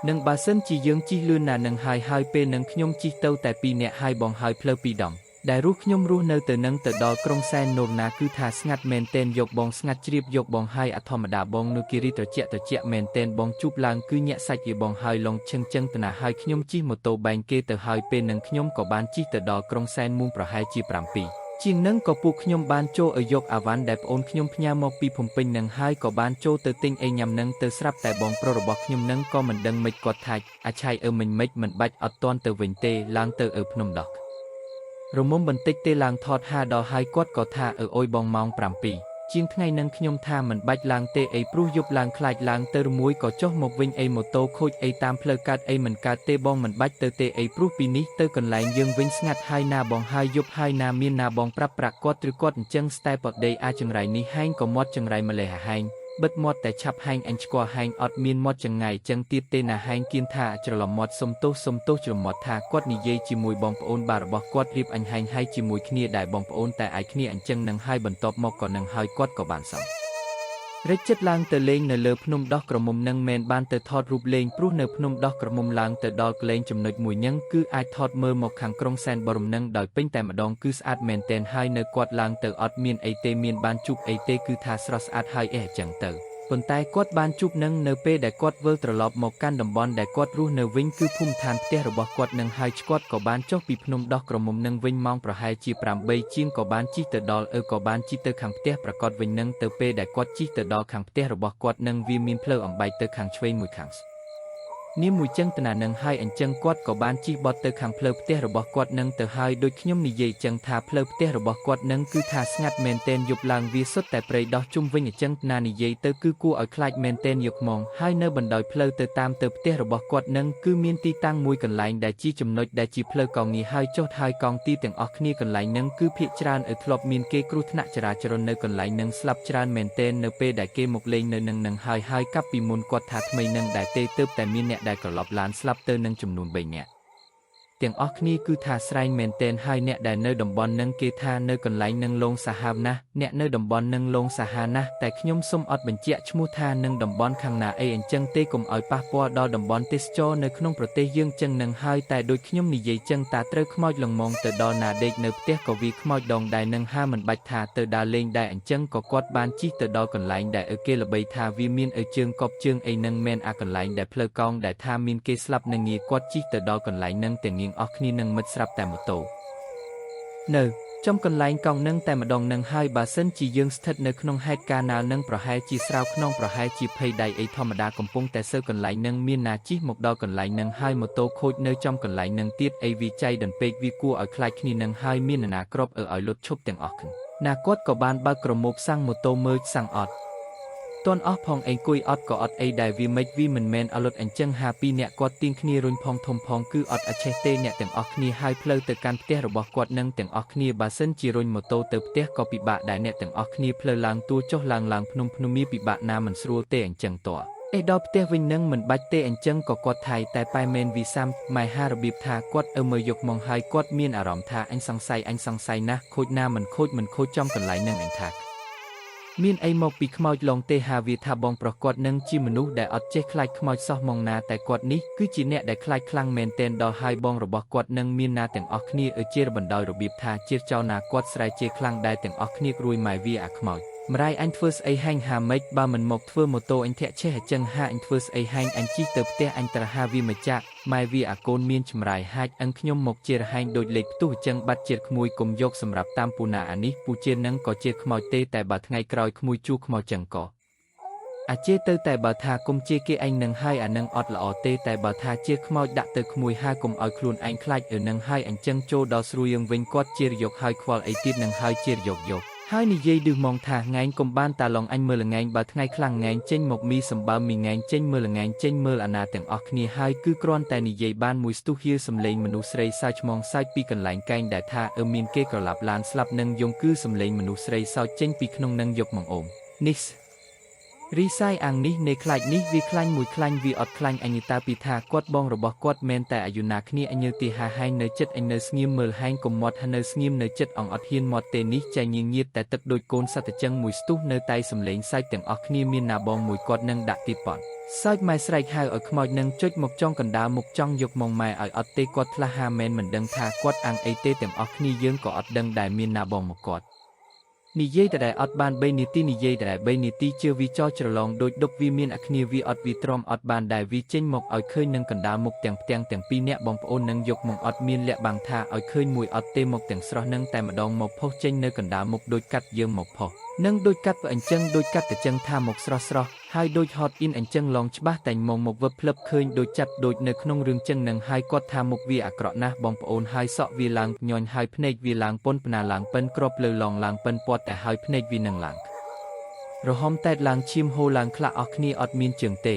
នឹងបើសិនជាយើងជិះលឿនណាស់នឹងហើយហើយពេលនឹងខ្ញុំជិះទៅតែពីរនាក់ហើយបងហើយផ្លូវពីរដងដែលរស់ខ្ញុំរស់នៅទៅនឹងទៅដល់ក្រុងសែននោមណាគឺថាស្ងាត់មែនទែនយកបងស្ងាត់ជ្រាបយកបងហើយអធម្មតាបងនៅគិរីត្រជាក់ត្រជាក់មែនទែនបងជួបឡើងគឺញាក់សាច់យបងហើយឡងឈឹងចឹងតណាហើយខ្ញុំជិះម៉ូតូបែងគេទៅហើយពេលនឹងខ្ញុំក៏បានជិះទៅដល់ក្រុងសែនមួងប្រហែលជា7ជាងនឹងក៏ពួកខ្ញុំបានចូលឲ្យយកអាវ៉ាន់ដែលប្អូនខ្ញុំផ្ញើមកពីភ្នំពេញនឹងហើយក៏បានចូលទៅទិញអីញ៉ាំនឹងទៅស្រាប់តែបងប្រុសរបស់ខ្ញុំនឹងក៏មិនដឹងមិនគាត់ថាអាឆៃអឺមិញមិនមិនបាច់អត់តន់ទៅវិញទេឡើងទៅអឺភ្នំដោះរមុំបន្តិចទេឡើងថតហាដល់ហើយគាត់ក៏ថាអឺអុយបងម៉ោង7ជាងថ្ងៃនឹងខ្ញុំថាមិនបាច់ឡើងទេអីព្រោះយប់ឡើងខ្លាចឡើងទៅរមួយក៏ចុះមកវិញអីម៉ូតូខូចអីតាមផ្លូវកាត់អីមិនកើតទេបងមិនបាច់ទៅទេអីព្រោះពីនេះទៅកន្លែងយើងវិញស្ងាត់ហើយណាបងហើយយប់ហើយណាមានណាបងប្រាប់ប្រាក់គាត់ឬគាត់អញ្ចឹងស្តែបដីអាចង្រៃនេះហែងក៏មាត់ចង្រៃម្លេះហែងបិទមាត់តែឆាប់ហែងអញឆ្គាល់ហែងអត់មានមាត់ចង្ងៃចឹងទៀតទេណាហែងគៀនថាច្រឡំមាត់សុំទោសសុំទោសច្រមាត់ថាគាត់និយាយជាមួយបងប្អូនបាទរបស់គាត់រៀបអញហែងហើយជាមួយគ្នាដែលបងប្អូនតែឯគ្នាអញ្ចឹងនឹងហើយបន្ទាប់មកក៏នឹងហើយគាត់ក៏បានសំរិចចិត្តឡើងទៅលេងនៅលើភ្នំដោះក្រមុំនឹងមែនបានទៅថតរូបលេងព្រោះនៅភ្នំដោះក្រមុំឡើងទៅដល់កលែងចំណុចមួយនឹងគឺអាចថតមើលមកខាងក្រុងសែនបរមនឹងដោយពេញតែម្ដងគឺស្អាតមែនទែនហើយនៅគាត់ឡើងទៅអត់មានអីទេមានបានជួបអីទេគឺថាស្រស់ស្អាតហើយអេអញ្ចឹងទៅប៉ុន្តែគាត់បានជួបនឹងនៅពេលដែលគាត់វិលត្រឡប់មកកាន់តំបន់ដែលគាត់រស់នៅវិញគឺភូមិឋានផ្ទះរបស់គាត់នឹងហើយឆ្គាត់ក៏បានចុះពីភ្នំដោះក្រមុំនឹងវិញម៉ោងប្រហែលជា8ជាងក៏បានជិះទៅដល់អឺក៏បានជិះទៅខាងផ្ទះប្រកាសវិញនឹងទៅពេលដែលគាត់ជិះទៅដល់ខាងផ្ទះរបស់គាត់នឹងវាមានផ្លូវអំបែកទៅខាងឆ្វេងមួយខាងនាមួយចឹងតណានឹងហើយអញ្ចឹងគាត់ក៏បានជិះបត់ទៅខាងផ្លូវផ្ទះរបស់គាត់នឹងទៅហើយដូចខ្ញុំនិយាយចឹងថាផ្លូវផ្ទះរបស់គាត់នឹងគឺថាស្ងាត់មែនទែនយប់ឡើងវាសុទ្ធតែព្រៃដោះជុំវិញអញ្ចឹងណានិយាយទៅគឺគួរឲ្យខ្លាចមែនទែនយកហ្មងហើយនៅបណ្ដោយផ្លូវទៅតាមទៅផ្ទះរបស់គាត់នឹងគឺមានទីតាំងមួយកន្លែងដែលជាចំណុចដែលជាផ្លូវកងងាហើយចុះហើយកងទីទាំងអស់គ្នាកន្លែងនឹងគឺភាកច្រើនឲ្យធ្លាប់មានគេគ្រោះថ្នាក់ចរាចរណ៍នៅកន្លែងនឹងស្លាប់ច្រើនមែនទែននៅពេលដែលគេមកលេងនៅនឹងនឹងហើយហើយកាប់ពីមុនគាត់ថាថ្មីនឹងដែរទេទើបតែមានអ្នកដែលក្រឡប់ឡានស្លាប់ទៅនឹងចំនួន3នាក់ទាំងអស់គ្នាគឺថាស្រែងមែនទែនហើយអ្នកដែលនៅតំបន់នឹងគេថានៅកន្លែងនឹងលងសាហាវណាស់អ្នកនៅតំបន់នឹងលងសាហាវណាស់តែខ្ញុំសូមអត់បញ្ជាក់ឈ្មោះថានឹងតំបន់ខាងណាអីអញ្ចឹងទេកុំឲ្យប៉ះពាល់ដល់តំបន់ទេសចរនៅក្នុងប្រទេសយើងចឹងនឹងហើយតែដូចខ្ញុំនិយាយចឹងតាត្រូវខ្មោចលងមងទៅដល់ណាដេកនៅផ្ទះក៏វាខ្មោចដងដែរនឹងហាមិនបាច់ថាទៅដើរលេងដែរអញ្ចឹងក៏គាត់បានជិះទៅដល់កន្លែងដែលឪគេល្បីថាវាមានឪជើងកប់ជើងអីនឹងមែនអាកន្លែងដែលផ្លូវកោងដែលថាមានគេស្លាប់នឹងងាគាត់ជិះទៅដល់កន្លែងនឹងទាំងនាងអស់គ្នានឹងមិត្តស្រាប់តែម៉ូតូនៅចំកន្លែងកង់នឹងតែម្ដងនឹងហើយបើសិនជាយើងស្ថិតនៅក្នុងហេតុការណ៍ណានឹងប្រហែលជាស្រាវខ្នងប្រហែលជាភ័យដៃអីធម្មតាកំពុងតែសើកន្លែងនឹងមានណាជិះមកដល់កន្លែងនឹងហើយម៉ូតូខូចនៅចំកន្លែងនឹងទៀតអីវាចៃដន្ពេកវាគួរឲ្យខ្លាចគ្នានឹងហើយមានណាក្របអើឲ្យលុតឈប់ទាំងអស់គ្នាណាគាត់ក៏បានបើកក្រមោបសាំងម៉ូតូមើលសាំងអត់ត ទាន់អស់ផងអីគួយអត់ក៏អត់អីដែរវាមិនវាមិនមែនអលុតអញ្ចឹងហាពីរអ្នកគាត់ទៀងគ្នារុញផងធំផងគឺអត់អឆេះទេអ្នកទាំងអស់គ្នាហើយផ្លូវទៅកាន់ផ្ទះរបស់គាត់នឹងទាំងអស់គ្នាបើសិនជារុញម៉ូតូទៅផ្ទះក៏ពិបាកដែរអ្នកទាំងអស់គ្នាផ្លូវឡើងទួចុះឡើងឡើងភ្នំភ្នំមានពិបាកណាមិនស្រួលទេអញ្ចឹងតើអេដល់ផ្ទះវិញនឹងមិនបាច់ទេអញ្ចឹងក៏គាត់ថៃតែប៉ែមែនវីសាំម៉ែហារបៀបថាគាត់អើមើលយកមកហើយគាត់មានអារម្មណ៍ថាអញសង្ស័យអញសង្ស័យណាស់ខូចណាមិនខូចមិនខូចចំកន្លែងនឹងអញថាមានអីមកពីខ្មោចឡងទេហាវាថាបងប្រុសគាត់នឹងជាមនុស្សដែលអត់ចេះខ្លាចខ្មោចសោះមកណាតែគាត់នេះគឺជាអ្នកដែលខ្លាចខ្លាំងមែនទែនដល់ហើយបងរបស់គាត់នឹងមានណាទាំងអស់គ្នាអើជាបណ្ដោយរបៀបថាជាចៅណាគាត់ស្រែជាខ្លាំងដែរទាំងអស់គ្នារួយម៉ែវាអាខ្មោចម្រាយអញធ្វើស្អីហែងហាម៉េចបើមិនមកធ្វើម៉ូតូអញធាក់ឆេះអញ្ចឹងហាអញធ្វើស្អីហែងអញជិះទៅផ្ទះអញត្រហាវាមកចាក់ម៉ែវាអាកូនមានចម្រាយហាច់អឹងខ្ញុំមកជារហែងដូចលេខផ្ទុះអញ្ចឹងបាត់ជាតិក្មួយគុំយកសម្រាប់តាមពូណាអានេះពូជានឹងក៏ជាខ្មោចទេតែបើថ្ងៃក្រោយក្មួយជួខ្មោចចឹងក៏អាជាទៅតែបើថាគុំជាគេឯងនឹងហើយអានឹងអត់ល្អទេតែបើថាជាខ្មោចដាក់ទៅក្មួយហើគុំឲ្យខ្លួនឯងខ្លាចអឺនឹងហើយអញ្ចឹងចូលដល់ស្រួយយើងវិញគាត់ជាយកហើយខ្វល់អីទៀតនឹងហើយជាយកយកហើយនិយាយឌឺម៉ងថាងែងកុំបានតាឡងអញមើលងែងបើថ្ងៃខ្លាំងងែងចេញមកមីសម្បើមមីងែងចេញមើលងែងចេញមើលអាណាទាំងអស់គ្នាហើយគឺគ្រាន់តែនិយាយបានមួយស្ទុះហៀសំលេងមនុស្សស្រីសើចឆ្មងសើចពីកន្លែងកែងដែលថាអឺមានគេក្រឡាប់ឡានស្លាប់នឹងយំគឺសំលេងមនុស្សស្រីសើចចេញពីក្នុងនឹងយកមកអូមនេះរីសាយអាងនេះនៃខ្លាចនេះវាខ្លាញ់មួយខ្លាញ់វាអត់ខ្លាញ់អញតាពីថាគាត់បងរបស់គាត់មែនតែអាយុណាគ្នាអញទីហាហែងនៅចិត្តអញនៅស្ងៀមមើលហែងកុំមាត់ហនៅស្ងៀមនៅចិត្តអងអត់ហ៊ានមាត់ទេនេះចែញៀងញៀតតែទឹកដូចកូនសត្វចឹងមួយស្ទុះនៅតែសំលេងសាច់ទាំងអស់គ្នាមានណាបងមួយគាត់នឹងដាក់ទីប៉ុនសើចម៉ែស្រែកហៅឲ្យខ្មោចនឹងចុចមកចង់កណ្ដាលមុខចង់យកមកម៉ែឲ្យអត់ទេគាត់ថ្លាហាមែនមិនដឹងថាគាត់អាងអីទេទាំងអស់គ្នាយើងក៏អត់ដឹងដែរមានណាបងមកគាត់និយាយតែដែលអត់បាន3នាទីនិយាយតែដែល3នាទីជឿវាចោច្រឡងដូចដុកវាមានអាគ្នាវាអត់វាទ្រាំអត់បានដែលវាចេញមកឲ្យឃើញនឹងកណ្ដាលមុខទាំងផ្ទាំងទាំងពីរអ្នកបងប្អូននឹងយកមកអត់មានលាក់បាំងថាឲ្យឃើញមួយអត់ទេមកទាំងស្រស់នឹងតែម្ដងមកផុសចេញនៅកណ្ដាលមុខដូចកាត់យើងមកផុសនឹងដូចកាត់អញ្ចឹងដូចកាត់តែចឹងថាមកស្រស់ស្រស់ហើយដូចហត់អ៊ីនអញ្ចឹងឡងច្បាស់តែងមកមកវឹបផ្លឹបឃើញដូចចាត់ដូចនៅក្នុងរឿងចឹងនឹងហើយគាត់ថាមុខវាអាក្រក់ណាស់បងប្អូនហើយសក់វាឡើងញញហើយភ្នែកវាឡើងពុនពណាឡើងប៉ិនក្របលើឡងឡើងប៉ិនពាត់តែហើយភ្នែកវានឹងឡើងរហមតែតឡើងឈាមហូរឡើងខ្លះអស់គ្នាអត់មានជើងទេ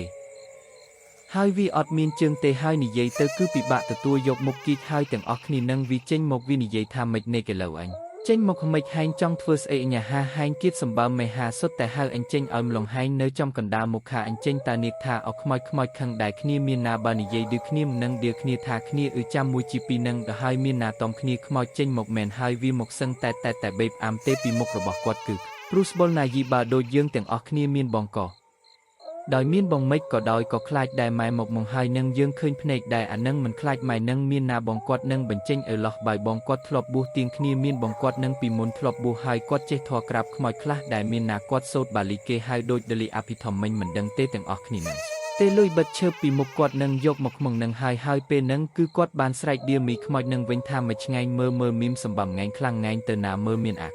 ហើយវាអត់មានជើងទេហើយនិយាយទៅគឺពិបាកទទួលយកមុខគីកហើយទាំងអស់គ្នានឹងវាចេញមកវានិយាយថាម៉េចនេះគេលើអញចេញមកមិនហែងចង់ធ្វើស្អីអញ្ញាហាហែងគៀតសម្បើមមេហាសុទ្ធតែហៅអញ្ចេញឲ្យម្លងហែងនៅចំកណ្ដាលមុខខាអញ្ចេញតានាគថាអខ្មោចខ្មោចខឹងដែលគ្នាមានណាបើនិយាយឌឺគ្នាមិននឹងឌៀគ្នាថាគ្នាអឺចាំមួយជាពីរនឹងទៅហើយមានណាតំគ្នាខ្មោចចេញមកមែនហើយវាមកសឹងតែតែតែបេបអាមទេពីមុខរបស់គាត់គឺព្រុសបុលណាយីបើដូចយើងទាំងអស់គ្នាមានបងកដោយមានបងមិចក៏ដោយក៏ខ្លាចដែរម៉ែមកមកហើយនឹងយើងឃើញភ្នែកដែរអានឹងមិនខ្លាចម៉ែនឹងមានណាបងគាត់នឹងបញ្ចេញឲ្យលោះបាយបងគាត់ធ្លាប់បួសទៀងគ្នាមានបងគាត់នឹងពីមុនធ្លាប់បួសហើយគាត់ចេះធေါ်ក្រាបខ្មោចខ្លះដែលមានណាគាត់សូត្របាលីគេហៅដូចដលីអភិធម្មមិញមិនដឹងទេទាំងអស់គ្នានឹងទេលុយបិទឈើពីមុខគាត់នឹងយកមកខ្មងនឹងហើយហើយពេលនឹងគឺគាត់បានស្រែកដៀមីខ្មោចនឹងវិញថាមួយឆ្ងាញ់មើលមើលមីមសម្បំងាញ់ខ្លាំងងាញ់ទៅណាមើលមានអាក់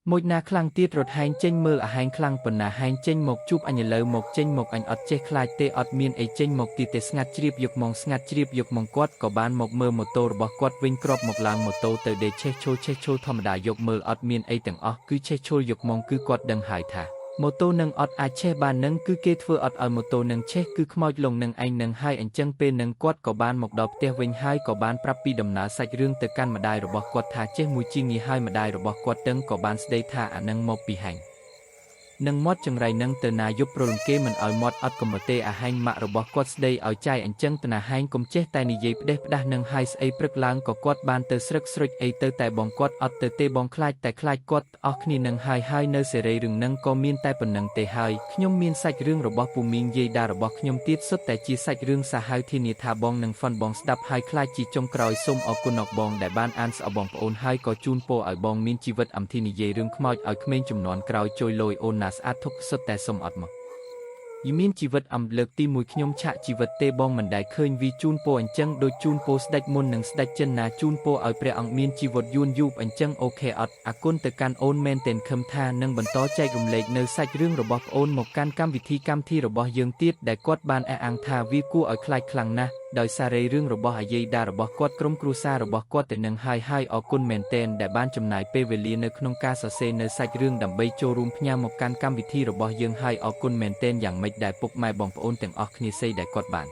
មួយណាខ្លាំងទៀតរត់ហែងចេញមើលអាហែងខ្លាំងប៉ុណ្ណាហែងចេញមកជួបអញលើមកចេញមកអញអត់ចេះខ្លាចទេអត់មានអីចេញមកទីទេស្ងាត់ជ្រាបយកមកស្ងាត់ជ្រាបយកមកគាត់ក៏បានមកមើលម៉ូតូរបស់គាត់វិញក្របមកឡើងម៉ូតូទៅដេឆេះឈុលឆេះឈុលធម្មតាយកមើលអត់មានអីទាំងអស់គឺឆេះឈុលយកមកគឺគាត់ដឹងហើយថាម៉ូតូនឹងអត់អាចឆេះបាននឹងគឺគេធ្វើអត់ឲ្យម៉ូតូនឹងឆេះគឺខ្មោចលងនឹងឯងនឹងហើយអញ្ចឹងពេលនឹងគាត់ក៏បានមកដល់ផ្ទះវិញហើយក៏បានប្រាប់ពីដំណើរសាច់រឿងទៅកាន់ម្ដាយរបស់គាត់ថាចេះមួយជាងងាយហើយម្ដាយរបស់គាត់ទាំងក៏បានស្ដីថាអានឹងមកពីហែងនឹងមាត់ចង្រៃនឹងទៅណាយប់ប្រលំគេមិនឲ្យមាត់អត់កំទេអាហែងម៉ាក់របស់គាត់ស្ដីឲ្យចាយអញ្ចឹងតណាហែងកុំចេះតែនិយាយផ្ដេសផ្ដាស់នឹងហើយស្អីព្រឹកឡើងក៏គាត់បានទៅស្រឹកស្រុចអីទៅតែបងគាត់អត់ទៅទេបងខ្លាចតែខ្លាចគាត់អស់គ្នានឹងហើយហើយនៅសេរីរឿងនឹងក៏មានតែប៉ុណ្ណឹងទេហើយខ្ញុំមានសាច់រឿងរបស់ពូមីងយាយតារបស់ខ្ញុំទៀតសុទ្ធតែជាសាច់រឿងសាហាវធានាថាបងនឹងហ្វាន់បងស្ដាប់ហើយខ្លាចជាចុងក្រោយសូមអរគុណអរបងដែលបានអានស្អប់បងប្អូនហើយក៏ជូនពរឲ្យបងមានជីវិតអំធីនិយាយរឿងខ្មោចឲ្យក្មេងជំនាន់ក្រោយជួយលយអូនណាស្អាតធុកសុទ្ធតែសុំអត់មកយមានជីវិតអំលើកទីមួយខ្ញុំឆាក់ជីវិតទេបងមិនដែលឃើញវីជូនពរអញ្ចឹងដូចជូនពរស្ដេចមុននឹងស្ដេចចិនណាជូនពរឲ្យព្រះអង្គមានជីវិតយូរយូរអញ្ចឹងអូខេអត់អាគុណទៅកាន់អូនមែនទែនខឹមថានឹងបន្តចែករំលែកនៅសាច់រឿងរបស់ប្អូនមកកាន់កម្មវិធីកម្មធីរបស់យើងទៀតដែលគាត់បានអះអាងថាវាគួរឲ្យខ្លាចខ្លាំងណាស់ ដោយសាររីរឿងរបស់អាយាយដារបស់គាត់ក្រុមគ្រួសាររបស់គាត់ទៅនឹងហើយហើយអរគុណមែនទែនដែលបានចំណាយពេលវេលានៅក្នុងការសរសេរនៅសាច់រឿងដើម្បីចូលរួមផ្ញើមកកាន់កម្មវិធីរបស់យើងហើយអរគុណមែនទែនយ៉ាងម៉េចដែលពុកម៉ែបងប្អូនទាំងអស់គ្នាសីដែលគាត់បាន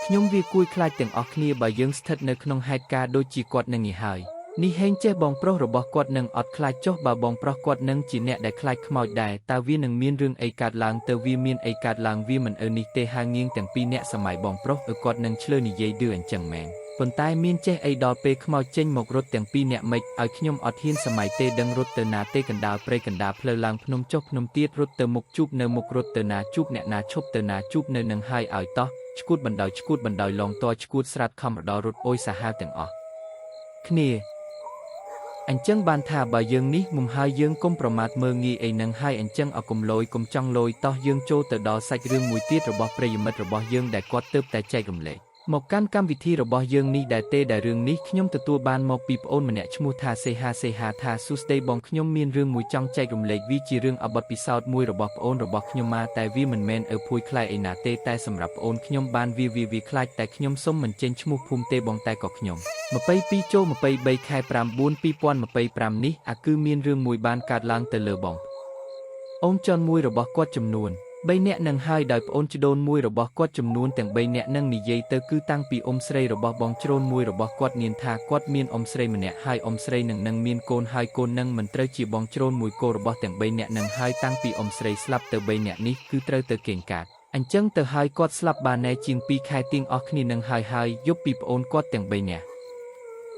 ខ្ញុំវាគួយខ្លាចទាំងអស់គ្នាបើយើងស្ថិតនៅក្នុងហេតុការណ៍ដូចជាគាត់នឹងនេះហើយនេះហេងចេះបងប្រុសរបស់គាត់នឹងអត់ខ្លាចចុះបើបងប្រុសគាត់នឹងជាអ្នកដែលខ្លាចខ្មោចដែរតើវានឹងមានរឿងអីកើតឡើងទៅវាមានអីកើតឡើងវាមិនអឺនេះទេហាងៀងទាំងពីរអ្នកសម័យបងប្រុសអឺគាត់នឹងឆ្លើនិយាយឌឺអញ្ចឹងមែនប៉ុន្តែមានចេះអីដល់ពេលខ្មោចចេញមករត់ទាំងពីរអ្នកម៉េចឲ្យខ្ញុំអត់ហ៊ានសម័យទេដឹងរត់ទៅណាទេកណ្ដាលព្រៃកណ្ដាលផ្លូវឡើងភ្នំចុះភ្នំទៀតរត់ទៅមុខជួបនៅមុខរត់ទៅណាជួបអ្នកណាឈប់ទៅណាជួបនៅនឹងហើយឲ្យតោះឈួតបណ្ដោយឈួតបណ្ដោយឡងតឈួតស្រាតខំរដល់រត់អុយសាហាវទាំងអស់គ្នាអញ្ចឹងបានថាបើយើងនេះមុំហើយយើងកុំប្រមាថមើលងាយអីនឹងហើយអញ្ចឹងអកុំលយកុំចង់លយតោះយើងចូលទៅដល់សាច់រឿងមួយទៀតរបស់ប្រិយមិត្តរបស់យើងដែលគាត់ទើបតែចែករំលែកមកកាន់កម្មវិធីរបស់យើងនេះដែរទេដែលរឿងនេះខ្ញុំទទួលបានមកពីប្អូនម្នាក់ឈ្មោះថាសេហាសេហាថាសួស្តីបងខ្ញុំមានរឿងមួយចង់ចែករំលែកវាជារឿងអបិទពិសោធន៍មួយរបស់ប្អូនរបស់ខ្ញុំមកតែវាមិនមែនឪភួយខ្លាយឯណាទេតែសម្រាប់ប្អូនខ្ញុំបានវាវាវាខ្លាចតែខ្ញុំសុំមិនចេញឈ្មោះភូមិទេបងតែក៏ខ្ញុំ22ចូល23ខែ9 2025នេះអាគឺមានរឿងមួយបានកើតឡើងទៅលើបងអូនចនមួយរបស់គាត់ចំនួន3នាក់នឹងហើយដោយប្អូនចដូនមួយរបស់គាត់ចំនួនទាំង3នាក់នឹងនិយាយទៅគឺតាំងពីអ៊ំស្រីរបស់បងជ្រូនមួយរបស់គាត់នាងថាគាត់មានអ៊ំស្រីម្នាក់ហើយអ៊ំស្រីនឹងនឹងមានកូនហើយកូននឹងមិនត្រូវជាបងជ្រូនមួយកូនរបស់ទាំង3នាក់នឹងហើយតាំងពីអ៊ំស្រីស្លាប់ទៅ3នាក់នេះគឺត្រូវទៅកេងកាត់អញ្ចឹងទៅហើយគាត់ស្លាប់បានណែជាង2ខែទៀងអស់គ្នានឹងហើយហើយយប់ពីប្អូនគាត់ទាំង3នាក់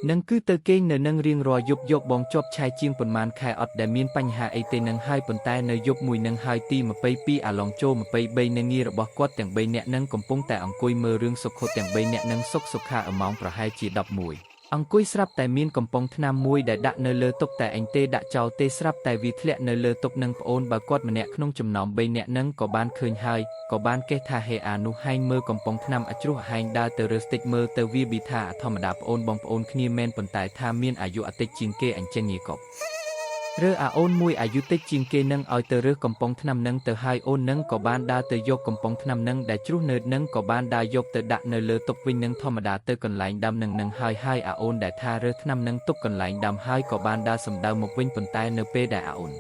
នឹងគឺទៅគេងនៅនឹងរៀងរាល់យប់យកបងជាប់ឆែជាងប៉ុន្មានខែអត់ដែលមានបញ្ហាអីទេនឹងហើយប៉ុន្តែនៅយប់មួយនឹងហើយទី22អាឡងចូល23នៅងាររបស់គាត់ទាំង3នាក់នឹងកំពុងតែអង្គុយមើលរឿងសុខទាំង3នាក់នឹងសុខសុខាអម៉ោងប្រហែលជា11អង្គុយស្រាប់តែមានកំប៉ុងថ្នាំមួយដែលដាក់នៅលើតុតែអញទេដាក់ចោលទេស្រាប់តែវាធ្លាក់នៅលើតុនឹងប្អូនបើគាត់ម្នាក់ក្នុងចំណោម3នាក់នឹងក៏បានឃើញហើយក៏បានកេះថាហេអានោះហែងមើលកំប៉ុងថ្នាំអាជ្រុះហែងដើរទៅរើស្តិចមើលទៅវាប៊ីថាធម្មតាប្អូនបងប្អូនគ្នាមែនប៉ុន្តែថាមានអាយុអតិចជាងគេអញ្ចឹងងាកប់រើអាអូនមួយអាយុតិចជាងគេនឹងឲ្យទៅរើសកំប៉ុងថ្នាំនឹងទៅហើយអូននឹងក៏បានដើរទៅយកកំប៉ុងថ្នាំនឹងដែលជ្រុះនៅនឹងក៏បានដើរយកទៅដាក់នៅលើតុវិញនឹងធម្មតាទៅកន្លែងដាំនឹងនឹងហើយហើយអាអូនដែលថារើសថ្នាំនឹងទុកកន្លែងដាំហើយក៏បានដើរសំដៅមកវិញប៉ុន្តែនៅពេលដែលអាអូន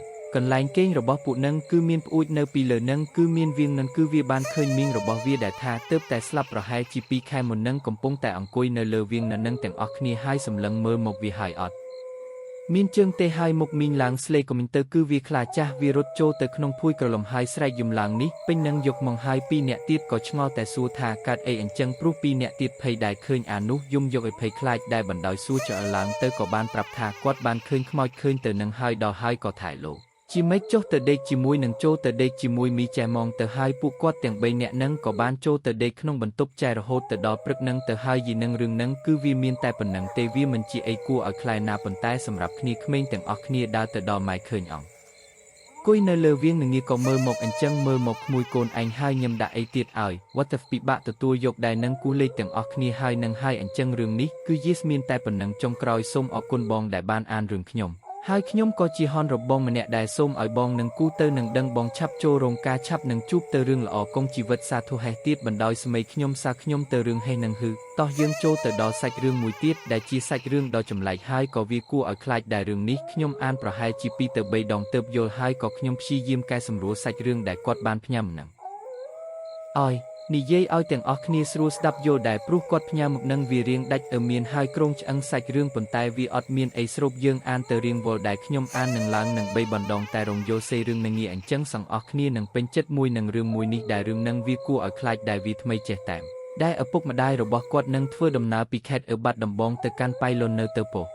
កន្លែងគេងរបស់ពួកនឹងគឺមានផ្អួចនៅពីលើនឹងគឺមានវៀងនឹងគឺវាបានឃើញមីងរបស់វាដែលថាទើបតែស្លាប់ប្រហែលជា2ខែមុននឹងកំពុងតែអង្គុយនៅលើវៀងនឹងទាំងអស់គ្នាហើយសម្លឹងមើលមកវាហើយអត់មានជើងទេហើយមុខមីងឡើងស្លេកុំទៅគឺវាខ្លាចាស់វារត់ចូលទៅក្នុងភួយក្រឡំហើយស្រែកយំឡើងនេះពេញនឹងយកមកហើយពីរអ្នកទៀតក៏ឆ្ងល់តែសួរថាកើតអីអញ្ចឹងព្រោះពីរអ្នកទៀតភ័យដែរឃើញអានោះយំយកឲ្យភ័យខ្លាចដែរបណ្ដោយសួរចោលឡើងទៅក៏បានប្រាប់ថាគាត់បានឃើញខ្មោចឃើញទៅនឹងហើយដល់ហើយក៏ថែលោកជាម៉េចចុះទៅដេកជាមួយនឹងចូលទៅដេកជាមួយមីចែម៉ងទៅហើយពួកគាត់ទាំង3នាក់នឹងក៏បានចូលទៅដេកក្នុងបន្ទប់ចែរហូតទៅដល់ព្រឹកនឹងទៅហើយយីនឹងរឿងនឹងគឺវាមានតែប៉ុណ្ណឹងទេវាមិនជាអីគួរឲ្យខ្លាចណាប៉ុន្តែសម្រាប់គ្នាក្មេងទាំងអស់គ្នាដើរទៅដល់ម៉ែឃើញអង្គគួយនៅលើវៀងនឹងងាក៏មើលមកអញ្ចឹងមើលមកក្មួយកូនឯងហើយញឹមដាក់អីទៀតឲ្យ what the ពិបាកទទួលយកដែរនឹងគូលេខទាំងអស់គ្នាហើយនឹងហើយអញ្ចឹងរឿងនេះគឺ yes មានតែប៉ុណ្ណឹងចុងក្រោយសូមអរគុណបងដែលបានអានរឿងខ្ញុំហើយខ្ញុំក៏ជាហនរបងម្នាក់ដែលសូមឲ្យបងនឹងគូទៅនឹងដឹងបងឆាប់ចូលរោងការឆាប់នឹងជួបទៅរឿងល្អកងជីវិតសាធុហេះទៀតបណ្ដោយស្មីខ្ញុំសាខ្ញុំទៅរឿងហេះនឹងហឺតោះយើងចូលទៅដល់សាច់រឿងមួយទៀតដែលជាសាច់រឿងដ៏ចម្លែកហើយក៏វាគួរឲ្យខ្លាចដែររឿងនេះខ្ញុំអានប្រហែលជា2ទៅ3ដងទើបយល់ហើយក៏ខ្ញុំព្យាយាមកែសម្រួលសាច់រឿងដែលគាត់បានផ្ញើមកនឹងអយនិយាយឲ្យទាំងអស់គ្នាស្រួលស្ដាប់យល់ដែរព្រោះគាត់ផ្ញើមកនឹងវារៀងដាច់អើមានហើយក្រុងឆ្អឹងសាច់រឿងប៉ុន្តែវាអត់មានអីស្រូបយើងអានទៅរៀងវល់ដែរខ្ញុំអាននឹងឡើងនឹង3បណ្ដងតែរងយល់សេរឿងនឹងងាយអញ្ចឹងសង្អស់គ្នានឹងពេញចិត្តមួយនឹងរឿងមួយនេះដែលរឿងនឹងវាគួរឲ្យខ្លាចដែលវាថ្មីចេះតែមដែលឪពុកម្ដាយរបស់គាត់នឹងធ្វើដំណើរពីខេត្តអឺបាត់ដំបងទៅកាន់ប៉ៃលិននៅទៅពោះ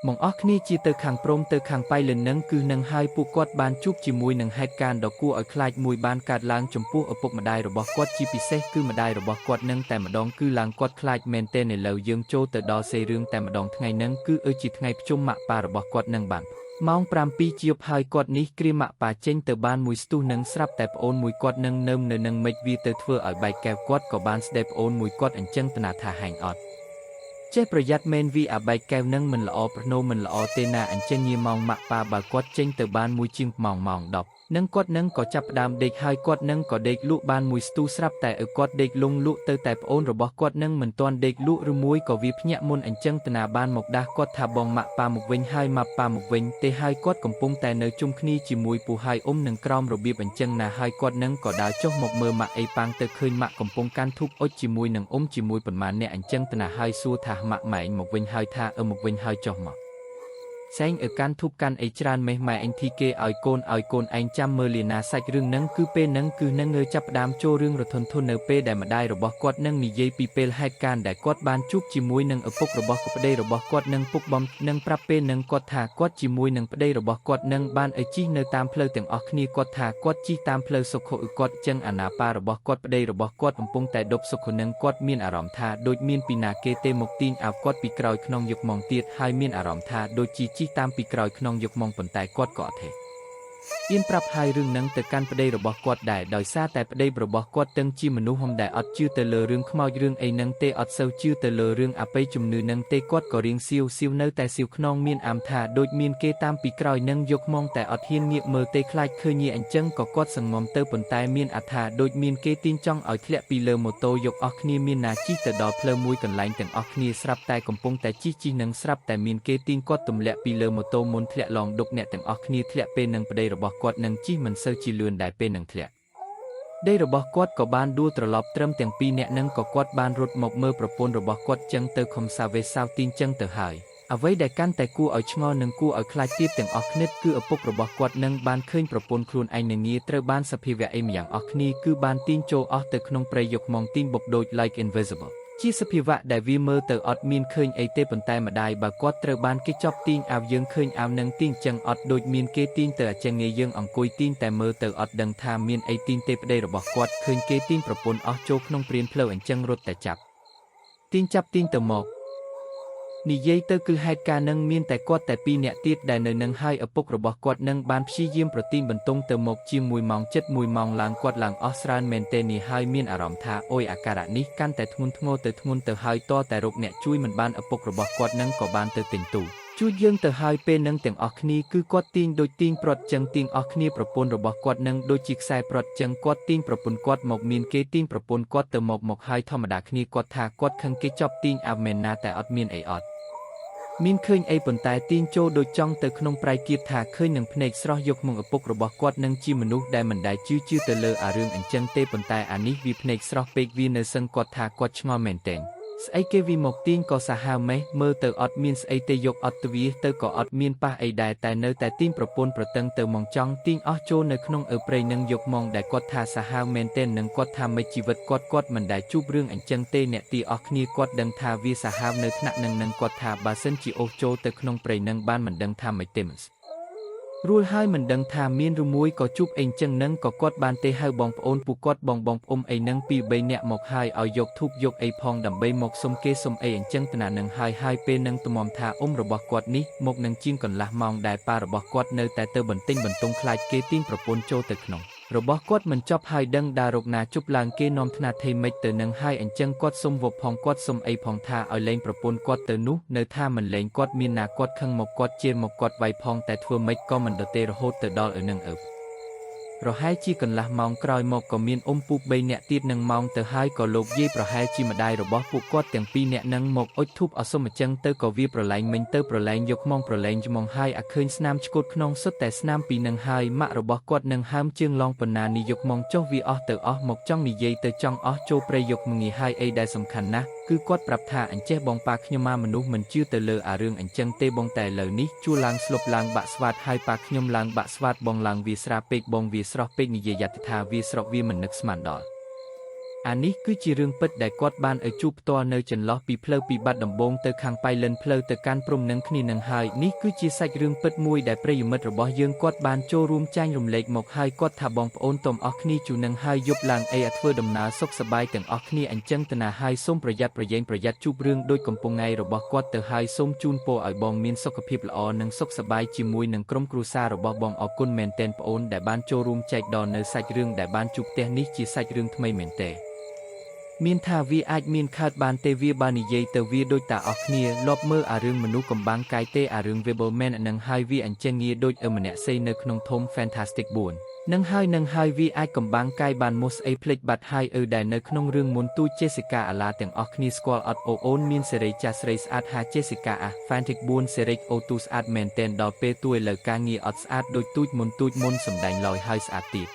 មកអស់គ្នាជាទៅខាងព្រំទៅខាងប៉ៃលិននឹងគឺនឹងហើយពួកគាត់បានជួបជាមួយនឹងហេតុការណ៍ដ៏គួរឲ្យខ្លាចមួយបានកើតឡើងចំពោះឪពុកម្ដាយរបស់គាត់ជាពិសេសគឺម្ដាយរបស់គាត់នឹងតែម្ដងគឺឡើងគាត់ខ្លាចមែនទែនឥឡូវយើងចូលទៅដល់សេរឿងតែម្ដងថ្ងៃនឹងគឺអឺជាថ្ងៃភ្ជុំម៉ាក់ប៉ារបស់គាត់នឹងបានម៉ោង7ជាបហើយគាត់នេះគ្រាម៉ាក់ប៉ាចេញទៅបានមួយស្ទុះនឹងស្រាប់តែប្អូនមួយគាត់នឹងនឹមនៅនឹងមិនវាទៅធ្វើឲ្យបែកកែវគាត់ក៏បានស្ដេប្អូនមួយគាត់អញ្ចឹងត្ណាថាហែងអត់ចេះប្រយ័ត្នមែនវីអាបែកកែវនឹងមិនល្អប្រណូមិនល្អទេណាអញ្ចឹងងាម៉ោងម៉ាក់ប៉ាបើគាត់ចេញទៅបានមួយជាងម៉ោងម៉ោង10 នឹងគាត់នឹងក៏ចាប់ផ្ដើមដេកហើយគាត់នឹងក៏ដេកលក់បានមួយស្ទូស្រាប់តែឪគាត់ដេកលងលក់ទៅតែប្អូនរបស់គាត់នឹងមិនទាន់ដេកលក់ឬមួយក៏វាភ្ញាក់មុនអញ្ចឹងតនាបានមកដាស់គាត់ថាបងម៉ាក់ប៉ាមកវិញហើយម៉ាប់ប៉ាមកវិញទេហើយគាត់កំពុងតែនៅជុំគ្នាជាមួយពូហើយអ៊ំនឹងក្រោមរបៀបអញ្ចឹងណាហើយគាត់នឹងក៏ដើរចុះមកមើលម៉ាក់អីប៉ាងទៅឃើញម៉ាក់កំពុងកាន់ធូបអុចជាមួយនឹងអ៊ំជាមួយប៉ុន្មានអ្នកអញ្ចឹងតនាហើយសួរថាម៉ាក់ម៉ែងមកវិញហើយថាអឺមកវិញហើយចុះមក សែងអឺកាន់ធូបកាន់អីច្រើនមេះម៉ែអញធីគេឲ្យកូនឲ្យកូនឯងចាំមើលលីណាសាច់រឿងនឹងគឺពេលនឹងគឺនឹងងើចាប់ផ្ដើមចូលរឿងរធនធននៅពេលដែលម្ដាយរបស់គាត់នឹងនិយាយពីពេលហេតុការណ៍ដែលគាត់បានជួបជាមួយនឹងឪពុករបស់ប្តីរបស់គាត់នឹងពុកបំនឹងប្រាប់ពេលនឹងគាត់ថាគាត់ជាមួយនឹងប្តីរបស់គាត់នឹងបានឲ្យជិះនៅតាមផ្លូវទាំងអស់គ្នាគាត់ថាគាត់ជិះតាមផ្លូវសុខឧគាត់ចឹងអាណាបារបស់គាត់ប្តីរបស់គាត់កំពុងតែដប់សុខនឹងគាត់មានអារម្មណ៍ថាដូចមានពីណាគេទេមកទាញអាវគាត់ពីក្រោយក្នុងយកម៉ងទៀតហើយមានអារម្មណ៍ថាដូចជាជិះតាមពីក្រោយក្នុងយកម៉ងប៉ុន្តែគាត់ក៏អត់ទេអៀនប្រាប់ហើយរឿងនឹងទៅកាន់ប្តីរបស់គាត់ដែរដោយសារតែប្តីរបស់គាត់ទាំងជាមនុស្សហំដែលអត់ជឿទៅលើរឿងខ្មោចរឿងអីនឹងទេអត់សូវជឿទៅលើរឿងអបិយជំនឿនឹងទេគាត់ក៏រៀងសៀវសៀវនៅតែសៀវខ្នងមានអាមថាដូចមានគេតាមពីក្រោយនឹងយកម៉ងតែអត់ហ៊ានងាកមើលទេខ្លាចឃើញអញ្ចឹងក៏គាត់សងំទៅប៉ុន្តែមានអាថាដូចមានគេទាញចង់ឲ្យធ្លាក់ពីលើម៉ូតូយកអស់គ្នាមានណាជិះទៅដល់ផ្លូវមួយកន្លែងទាំងអស់គ្នាស្រាប់តែកំពុងតែជិះជិះនឹងស្រាប់តែមានគេទាញគាត់ទម្លាក់ពីលើម៉ូតូមុនធ្លាក់ឡងដុកអ្នកទាំងអស់គ្នាធ្លាក់ពេលនឹងប្តីរបស់គាត់នឹងជិះមិនសូវជាលឿនដែរពេលនឹងធ្លាក់ដីរបស់គាត់ក៏បានដួលត្រឡប់ត្រឹមទាំងពីរអ្នកនឹងក៏គាត់បានរត់មកមើលប្រពន្ធរបស់គាត់ចឹងទៅខំសាវេសាវទីងចឹងទៅហើយអ្វីដែលកាន់តែគួរឲ្យឆ្ងល់និងគួរឲ្យខ្លាចទៀតទាំងអស់គ្នាគឺឪពុករបស់គាត់នឹងបានឃើញប្រពន្ធខ្លួនឯងនឹងងាត្រូវបានសភាវៈអីម្យ៉ាងអស់គ្នាគឺបានទាញចូលអស់ទៅក្នុងព្រៃយកម៉ងទាញបុកដូច like invisible ជាសភាវៈដែលវាមើលទៅអត់មានឃើញអីទេប៉ុន្តែម្ដាយបើគាត់ត្រូវបានគេចប់ទាញអាវយើងឃើញអាវនឹងទាញចឹងអត់ដូចមានគេទាញទៅអញ្ចឹងងាយយើងអង្គុយទាញតែមើលទៅអត់ដឹងថាមានអីទាញទេប្តីរបស់គាត់ឃើញគេទាញប្រពន្ធអស់ចូលក្នុងព្រានផ្លូវអញ្ចឹងរត់តែចាប់ទាញចាប់ទាញទៅមកនិយាយទៅគឺហេតុការណ៍នឹងមានតែគាត់តែពីរនាក់ទៀតដែលនៅនឹងហើយឪពុករបស់គាត់នឹងបានព្យាយាមប្រទីងបន្ទង់ទៅមកជាង1ម៉ោងចិត្ត1ម៉ោងឡើងគាត់ឡើងអស់ច្រើនមែនទេនេះហើយមានអារម្មណ៍ថាអូយអាការៈនេះកាន់តែធ្ងន់ធ្ងរទៅធ្ងន់ទៅហើយតតែរកអ្នកជួយមិនបានឪពុករបស់គាត់នឹងក៏បានទៅទិញទូជួយយើងទៅហើយពេលនឹងទាំងអស់គ្នាគឺគាត់ទាញដូចទាញប្រត់ចឹងទាញអស់គ្នាប្រពន្ធរបស់គាត់នឹងដូចជាខ្សែប្រត់ចឹងគាត់ទាញប្រពន្ធគាត់មកមានគេទាញប្រពន្ធគាត់ទៅមកមកហើយធម្មតាគ្នាគាត់ថាគាត់ខឹងគេចប់ទាញអាមែនណាតែអត់មានអីអត់មានឃើញអីប៉ុន្តែទាញចូលដូចចង់ទៅក្នុងប្រៃគៀបថាឃើញនឹងភ្នែកស្រស់យកមកឪពុករបស់គាត់នឹងជាមនុស្សដែលមិនដែលជឿជឿទៅលើអារឿងអញ្ចឹងទេប៉ុន្តែអានេះវាភ្នែកស្រស់ពេកវានៅសឹងគាត់ថាគាត់ឆ្ងល់មែនទែនស្អីគេវាមកទាញក៏សាហាវម៉េះមើលទៅអត់មានស្អីទេយកអត់ទ្វាទៅក៏អត់មានប៉ះអីដែរតែនៅតែទាញប្រពន្ធប្រតឹងទៅមកចង់ទាញអស់ចូលនៅក្នុងអើព្រៃនឹងយកមកដែលគាត់ថាសាហាវមែនទែននឹងគាត់ថាមិនជីវិតគាត់គាត់មិនដែលជួបរឿងអញ្ចឹងទេអ្នកទីអស់គ្នាគាត់ដឹងថាវាសាហាវនៅថ្នាក់នឹងនឹងគាត់ថាបើសិនជាអូសចូលទៅក្នុងព្រៃនឹងបានមិនដឹងថាមិនទេរួលហើយមិនដឹងថាមានឬមួយក៏ជួបអីចឹងនឹងក៏គាត់បានទេហៅបងប្អូនពួកគាត់បងបងប្អូនអីនឹងពីរបីនាក់មកហើយឲ្យយកធូបយកអីផងដើម្បីមកសុំគេសុំអីអញ្ចឹងត្ណានឹងហើយហើយពេលនឹងត្មមថាអ៊ំរបស់គាត់នេះមកនឹងជាងកន្លះម៉ោងដែលប៉ារបស់គាត់នៅតែទៅបន្ទិញបន្ទង់ខ្លាចគេទាញប្រពន្ធចូលទៅក្នុងរបស់គាត់មិនចប់ហើយដឹងដារកណាជប់ឡើងគេនាំថ្នាក់ថេមិចទៅនឹងហើយអញ្ចឹងគាត់សុំវប់ផងគាត់សុំអីផងថាឲ្យលែងប្រពន្ធគាត់ទៅនោះនៅថាមិនលែងគាត់មានណាគាត់ខឹងមកគាត់ជេរមកគាត់វាយផងតែធ្វើម៉េចក៏មិនដទេរហូតទៅដល់ឪនឹងឪប្រហែលជាកន្លះម៉ោងក្រោយមកក៏មានអ៊ំពូ3នាក់ទៀតនឹងម៉ោងទៅហើយក៏លោកយាយប្រហែលជាម្ដាយរបស់ពួកគាត់ទាំងពីរនាក់នឹងមកអុជធូបអសុំអញ្ចឹងទៅក៏វាប្រឡែងមិញទៅប្រឡែងយកម៉ងប្រឡែងច្មងហើយអាឃើញស្នាមឆ្កួតក្នុងសុទ្ធតែស្នាមពីនឹងហើយម៉ាក់របស់គាត់នឹងហើមជើងឡងប៉ុណ្ណានេះយកម៉ងចុះវាអស់ទៅអស់មកចង់និយាយទៅចង់អស់ចូលព្រៃយកមងាហើយអីដែលសំខាន់ណាស់គឺគាត់ប្រាប់ថាអញ្ចេះបងប៉ាខ្ញុំមកមនុស្សមិនជឿទៅលើអារឿងអញ្ចឹងទេបងតែឥឡូវនេះជួឡើងស្លុបឡើងបាក់ស្វាតហើយប៉ាខ្ញុំឡើងបាក់ស្វាតបងឡើងវាស្រាពេកបងវាស្រស់ពេកនិយាយយត្តថាវាស្រកវាមិននឹកស្មានដល់អានេះគឺជារឿងពិតដែលគាត់បានឲ្យជួបផ្ទាល់នៅចន្លោះពីផ្លូវពីបាត់ដំបងទៅខាងប៉ៃលិនផ្លូវទៅកាន់ព្រំនឹងគ្នានឹងហើយនេះគឺជាសាច់រឿងពិតមួយដែលប្រិយមិត្តរបស់យើងគាត់បានចូលរួមចាញ់រំលែកមកហើយគាត់ថាបងប្អូនទុំអស់គ្នាជួនឹងហើយយប់ឡើងអីអាធ្វើដំណើរសុខសប្បាយទាំងអស់គ្នាអញ្ចឹងតណាហើយសូមប្រយ័ត្នប្រយែងប្រយ័ត្នជួបរឿងដូចកំពុងថ្ងៃរបស់គាត់ទៅហើយសូមជូនពរឲ្យបងមានសុខភាពល្អនិងសុខសប្បាយជាមួយនឹងក្រុមគ្រួសាររបស់បងអរគុណមែនទែនប្អូនដែលបានចូលរួមចែកដល់នៅសាច់រឿងដែលបានជួបផ្ទះនេះជាសាច់រឿងថ្មីមែនទេ។ មានថាវាអាចមានខាតបានទេវាបើនិយាយទៅវាដូចតាអស់គ្នាលបមើលអារឿងមនុស្សកំបាំងកាយទេអារឿង Webel Man នឹងហើយវាអញ្ចឹងងាដូចអឺម្នាក់សេនៅក្នុងធំ Fantastic 4នឹងហើយនឹងហើយវាអាចកំបាំងកាយបានមុសអីភ្លេចបាត់ហើយអឺដែលនៅក្នុងរឿងមុនទូជេសិកាអាឡាទាំងអស់គ្នាស្គាល់អត់អូអូនមានសេរីចាស់ស្រីស្អាតហាជេសិកាអា Fantastic 4សេរីអូទូស្អាតមែនតែនដល់ពេលទួយលើការងារអត់ស្អាតដូចទូចមុនទូចមុនសំដែងឡើយហើយស្អាតទៀត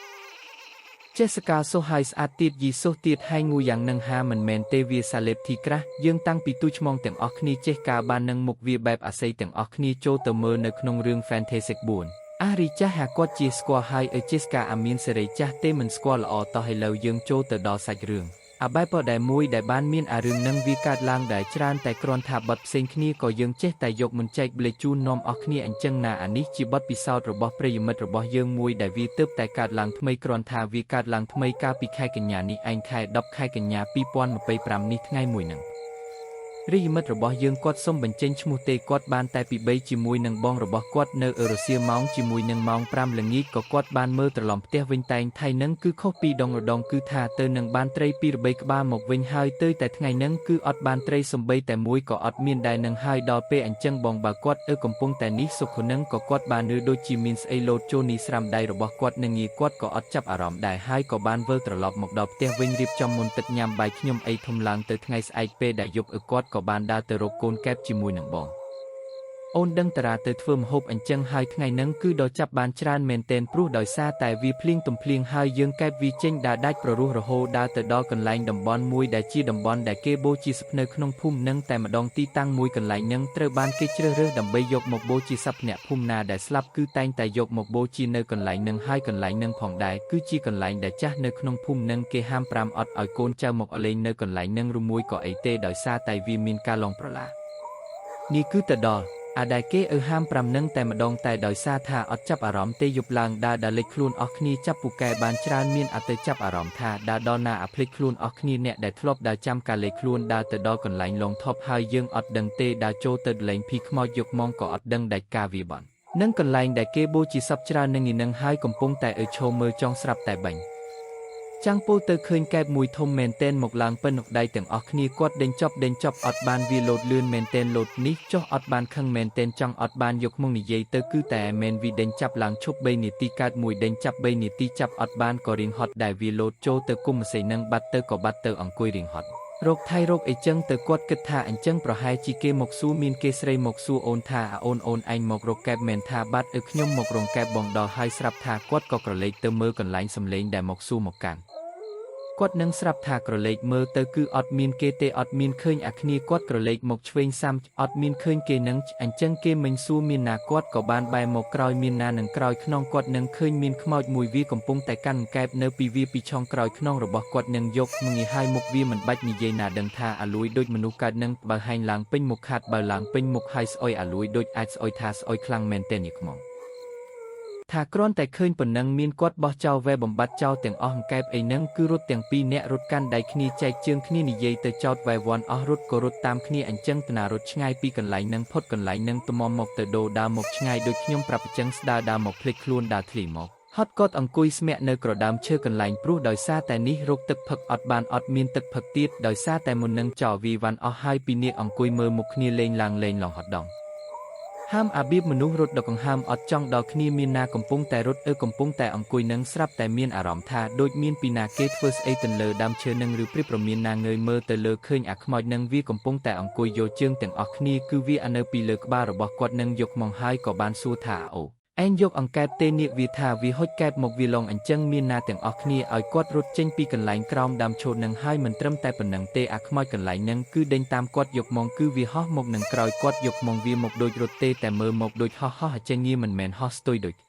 ចេសកាសុហើយស្អាតទៀតយីសុទៀតហើយងូយ៉ាងនឹងហាមិនមែនទេវាសាលេបធីក្រាស់យើងតាំងពីទូឆ្មងទាំងអស់គ្នាចេះការបាននឹងមុខវាបែបអាស័យទាំងអស់គ្នាចូលទៅមើលនៅក្នុងរឿង Fantastic 4អារីចាស់ហាគាត់ជាស្គាល់ហើយអេចេសកាអាមានសេរីចាស់ទេមិនស្គាល់ល្អតោះឥឡូវយើងចូលទៅដល់សាច់រឿងអាបែបដែលមួយដែលបានមានអារឿងនឹងវាកើតឡើងដែលច្រើនតែគ្រាន់ថាបတ်ផ្សេងគ្នាក៏យើងចេះតែយកមិនចែកប្លេជូននាំអស់គ្នាអញ្ចឹងណាអានេះជាបទពិសោធន៍របស់ប្រិយមិត្តរបស់យើងមួយដែលវាទើបតែកើតឡើងថ្មីគ្រាន់ថាវាកើតឡើងថ្មីកាលពីខែកញ្ញានេះឯងខែ10ខែកញ្ញា2025នេះថ្ងៃមួយហ្នឹងរិយមិត្តរបស់យើងគាត់សុំបញ្ចេញឈ្មោះទេគាត់បានតែពី3ជាមួយនឹងបងរបស់គាត់នៅអឺរ៉ូសៀម៉ោងជាមួយនឹងម៉ោង5ល្ងាចក៏គាត់បានមើលត្រឡប់ផ្ទះវិញតែងថៃនឹងគឺខុសពីដងរដងគឺថាទៅនឹងបានត្រីពីរបីក្បាលមកវិញហើយទៅតែថ្ងៃនឹងគឺអត់បានត្រីសំបីតែមួយក៏អត់មានដែរនឹងហើយដល់ពេលអញ្ចឹងបងបើគាត់អឺកំពុងតែនេះសុខនឹងក៏គាត់បានឬដូចជាមានស្អីលោតចូលនេះស្រាំដៃរបស់គាត់នឹងងាគាត់ក៏អត់ចាប់អារម្មណ៍ដែរហើយក៏បានវិលត្រឡប់មកដល់ផ្ទះវិញរៀបចំមុនទឹកញ៉ាំបាយខ្ញុំអីធំឡើងទៅថ្ងៃស្អែកពេលដែលយប់អឺគាត់ក៏បានដើរទៅរកកូនកែបជាមួយនឹងបងអូនដឹងតារាទៅធ្វើម្ហូបអញ្ចឹងហើយថ្ងៃហ្នឹងគឺដល់ចាប់បានច្រើនមែនទែនព្រោះដោយសារតែវាភ្លៀងទំភ្លៀងហើយយើងកែបវាចេញដើរដាច់ប្ររោះរហូតដើរទៅដល់កន្លែងតំបន់មួយដែលជាតំបន់ដែលគេបូជាសពនៅក្នុងភូមិនឹងតែម្ដងទីតាំងមួយកន្លែងហ្នឹងត្រូវបានគេជ្រើសរើសដើម្បីយកមកបូជាសពអ្នកភូមិណាដែលស្លាប់គឺតែងតែយកមកបូជានៅកន្លែងហ្នឹងហើយកន្លែងហ្នឹងផងដែរគឺជាកន្លែងដែលចាស់នៅក្នុងភូមិហ្នឹងគេហាមប្រាមអត់ឲ្យកូនចៅមកលេងនៅកន្លែងហ្នឹងឬមួយក៏អីទេដោយសារតែវាមានការឡងប្រឡានេះគឺទៅដល់អាដែលគេអឺហាមប្រាំនឹងតែម្ដងតែដោយសារថាអត់ចាប់អារម្មណ៍ទេយប់ឡើងដើរដើរលេចខ្លួនអស់គ្នាចាប់ពូកែបានច្រើនមានអត់ទៅចាប់អារម្មណ៍ថាដើរដល់ណាអាភ្លេចខ្លួនអស់គ្នាអ្នកដែលធ្លាប់ដើរចាំការលេចខ្លួនដើរទៅដល់កន្លែងលងថប់ហើយយើងអត់ដឹងទេដើរចូលទៅលេងភីខ្មោចយកម៉ងក៏អត់ដឹងដាច់ការវាបន់នឹងកន្លែងដែលគេបូជាសពច្រើននឹងនឹងហើយកំពុងតែអឺឈោមើលចង់ស្រាប់តែបាញ់ចាំងពោលទៅឃើញកែបមួយធំមែនតែនមកឡើងពិននុកដៃទាំងអស់គ្នាគាត់ដេញចប់ដេញចប់អត់បានវាលោតលឿនមែនតែនលោតនេះចុះអត់បានខឹងមែនតែនចង់អត់បានយកមកនិយាយទៅគឺតែមែនវាដេញចាប់ឡើងឈប់3នាទីកើតមួយដេញចាប់3នាទីចាប់អត់បានក៏រៀងហត់ដែលវាលោតចូលទៅគុំម្សៅនឹងបាត់ទៅក៏បាត់ទៅអង្គុយរៀងហត់រោគថៃរោគអីចឹងទៅគាត់គិតថាអញ្ចឹងប្រហែលជាគេមកសួរមានគេស្រីមកសួរអូនថាអូនអូនឯងមករកកែបមែនថាបាត់អឺខ្ញុំមករងកែបបងដល់ហើយស្រាប់ថាគាត់ក៏ក្រឡេកទៅមើលកន្លែងសំឡេងដែលមកសួរមកកាន់គាត់នឹងស្រាប់ថាក្រឡេកមើលទៅគឺអត់មានគេទេអត់មានឃើញអាគ្នាគាត់ក្រឡេកមកឆ្វេងសាំអត់មានឃើញគេនឹងអញ្ចឹងគេមិញសួរមានណាគាត់ក៏បានបែរមកក្រោយមានណានឹងក្រោយខ្នងគាត់នឹងឃើញមានខ្មោចមួយវាកំពុងតែកាន់កែបនៅពីវាពីឆុងក្រោយខ្នងរបស់គាត់នឹងយកមងាហើយមុខវាមិនបាច់និយាយណាដឹងថាអាលួយដូចមនុស្សកើតនឹងបើហែងឡើងពេញមុខខាត់បើឡើងពេញមុខហើយស្អុយអាលួយដូចអាចស្អុយថាស្អុយខ្លាំងមែនទេនេះខ្មងថាគ្រាន់តែឃើញប៉ុណ្ណឹងមានគាត់បោះចោលវែបំបត្តិចោលទាំងអស់អង្កែបអីហ្នឹងគឺរត់ទាំងពីរអ្នករត់កាន់ដៃគ្នាចែកជើងគ្នានិយាយទៅចោតវែវ័នអស់រត់ក៏រត់តាមគ្នាអញ្ចឹងតណារត់ឆ្ងាយពីកន្លែងហ្នឹងផុតកន្លែងហ្នឹងត្មមមកទៅដូរដើរមកឆ្ងាយដូចខ្ញុំប្រាប់អញ្ចឹងស្ដារដើរមកភ្លេចខ្លួនដើរធ្លីមកហត់គាត់អង្គុយស្មាក់នៅក្រដើមឈើកន្លែងព្រោះដោយសារតែនេះរកទឹកផឹកអត់បានអត់មានទឹកផឹកទៀតដោយសារតែមុននឹងចោលវីវ៉ាន់អស់ហើយពីនេះអង្គុយមើលមុខគ្នាលេងឡើងលេងឡងហត់ដងហាមអាបៀបមនុស្សរត់ដល់កង្ហើមអត់ចង់ដល់គ្នាមានណាកំពុងតែរត់អឺកំពុងតែអង្គុយនឹងស្រាប់តែមានអារម្មណ៍ថាដូចមានពីណាគេធ្វើស្អីទៅលើដើមឈើនឹងឬព្រៀបប្រមានណាងើយមើលទៅលើឃើញអាខ្មោចនឹងវាកំពុងតែអង្គុយយកជើងទាំងអស់គ្នាគឺវាអានៅពីលើក្បាលរបស់គាត់នឹងយកមកហើយក៏បានសួរថាអូឯងយកអង្កែបទេនាគវាថាវាហុចកែបមកវាឡងអញ្ចឹងមានណាទាំងអស់គ្នាឲ្យគាត់រត់ចេញពីកន្លែងក្រោមដើមឈើនឹងហើយមិនត្រឹមតែប៉ុណ្ណឹងទេអាខ្មោចកន្លែងនឹងគឺដេញតាមគាត់យកមកគឺវាហោះមកនឹងក្រោយគាត់យកមកវាមកដូចរត់ទេតែមើលមកដូចហោះហោះអញ្ចឹងងាមិនមែនហោះស្ទុយដូច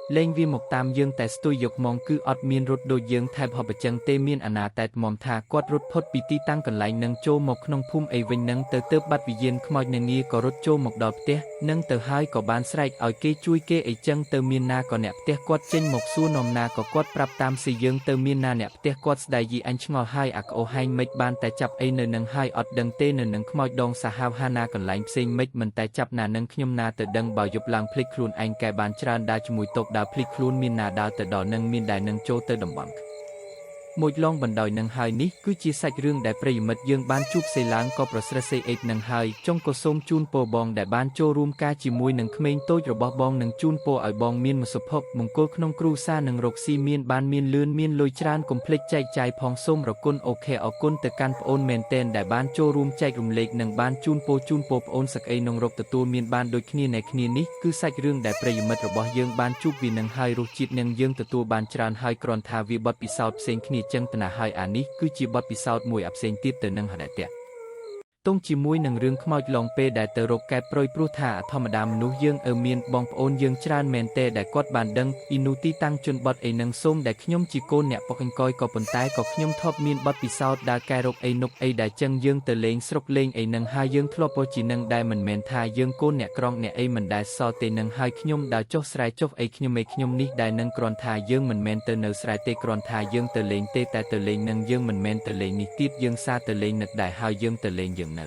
លេងវាមកតាមយើងតែស្ទុយយកមកគឺអត់មានរត់ដូចយើងថែបហបចឹងទេមានអាណាតែមុំថាគាត់រត់ផុតពីទីតាំងកន្លែងនឹងចូលមកក្នុងភូមិអីវិញនឹងទៅទើបបាត់វិញ្ញាណខ្មោចនឹងងាក៏រត់ចូលមកដល់ផ្ទះនឹងទៅហើយក៏បានស្រែកឲ្យគេជួយគេអីចឹងទៅមានណាក៏អ្នកផ្ទះគាត់ចេញមកសួរនាំណាក៏គាត់ប្រាប់តាមស៊ីយើងទៅមានណាអ្នកផ្ទះគាត់ស្ដីយីអញឆ្ងល់ហើយអាក្អូហែងមិនបានតែចាប់អីនៅនឹងហើយអត់ដឹងទេនៅនឹងខ្មោចដងសាហាវហាណាកន្លែងផ្សេងមិនមិនតែចាប់ណានឹងខ្ញុំណាទៅដឹងបើយប់ឡើងភ្លេចខ្លួនឯងកែបានច្រើនដើរជាមួយតូបដើរភ្លេចខ្លួនមានណាដើរទៅដល់នឹងមានដែលនឹងចូលទៅតំបន់ មួយឡងបណ្ដោយនឹងហើយនេះគឺជាសាច់រឿងដែលប្រិយមិត្តយើងបានជួបសេឡើងក៏ប្រស្រេសេអេតនឹងហើយចុងក៏សូមជូនពរបងដែលបានចូលរួមការជាមួយនឹងក្មេងតូចរបស់បងនឹងជូនពរឲ្យបងមានមសុភមង្គលក្នុងគ្រួសារនិងរកស៊ីមានបានមានលឿនមានលុយច្រើនកុំភ្លេចចែកចាយផងសូមរគុណ OK អរគុណទៅកាន់ប្អូនមែនទែនដែលបានចូលរួមចែករំលែកនិងបានជូនពរជូនពរប្អូនសក្អីនងរកទទួលមានបានដូចគ្នានៅគ្នានេះគឺសាច់រឿងដែលប្រិយមិត្តរបស់យើងបានជួបវានឹងហើយរសជាតិនឹងយើងទទួលបានច្រើនហើយគ្រាន់ថាវាបទពិសោធន៍ផ្សេងគ្នាចឹងតណាហើយអានេះគឺជាបទពិសោធន៍មួយអាផ្សេងទៀតទៅនឹងហដតៈទងជាមួយនឹងរឿងខ្មោចឡងពេលដែលទៅរកកែបប្រុយព្រោះថាធម្មតាមនុស្សយើងអើមានបងប្អូនយើងច្រើនមែនទេដែលគាត់បានដឹងអ៊ីនូទីតាំងជនបទអីនឹងសូមដែលខ្ញុំជាកូនអ្នកប៉ុកអង្កយក៏ប៉ុន្តែក៏ខ្ញុំធ្លាប់មានបទពិសោធន៍ដើរកែរកអីនុកអីដែលចឹងយើងទៅលេងស្រុកលេងអីនឹងហើយយើងធ្លាប់ពោជានឹងដែលមិនមែនថាយើងកូនអ្នកក្រងអ្នកអីមិនដែលសល់ទេនឹងហើយខ្ញុំដើរចុះស្រែចុះអីខ្ញុំឯខ្ញុំនេះដែលនឹងគ្រាន់ថាយើងមិនមែនទៅនៅស្រែទេគ្រាន់ថាយើងទៅលេងទេតែទៅលេងនឹងយើងមិនមែនទៅលេងនេះទៀតយើងសារទៅលេងនឹកដែរហើយយើងទៅលេងយើងនៅ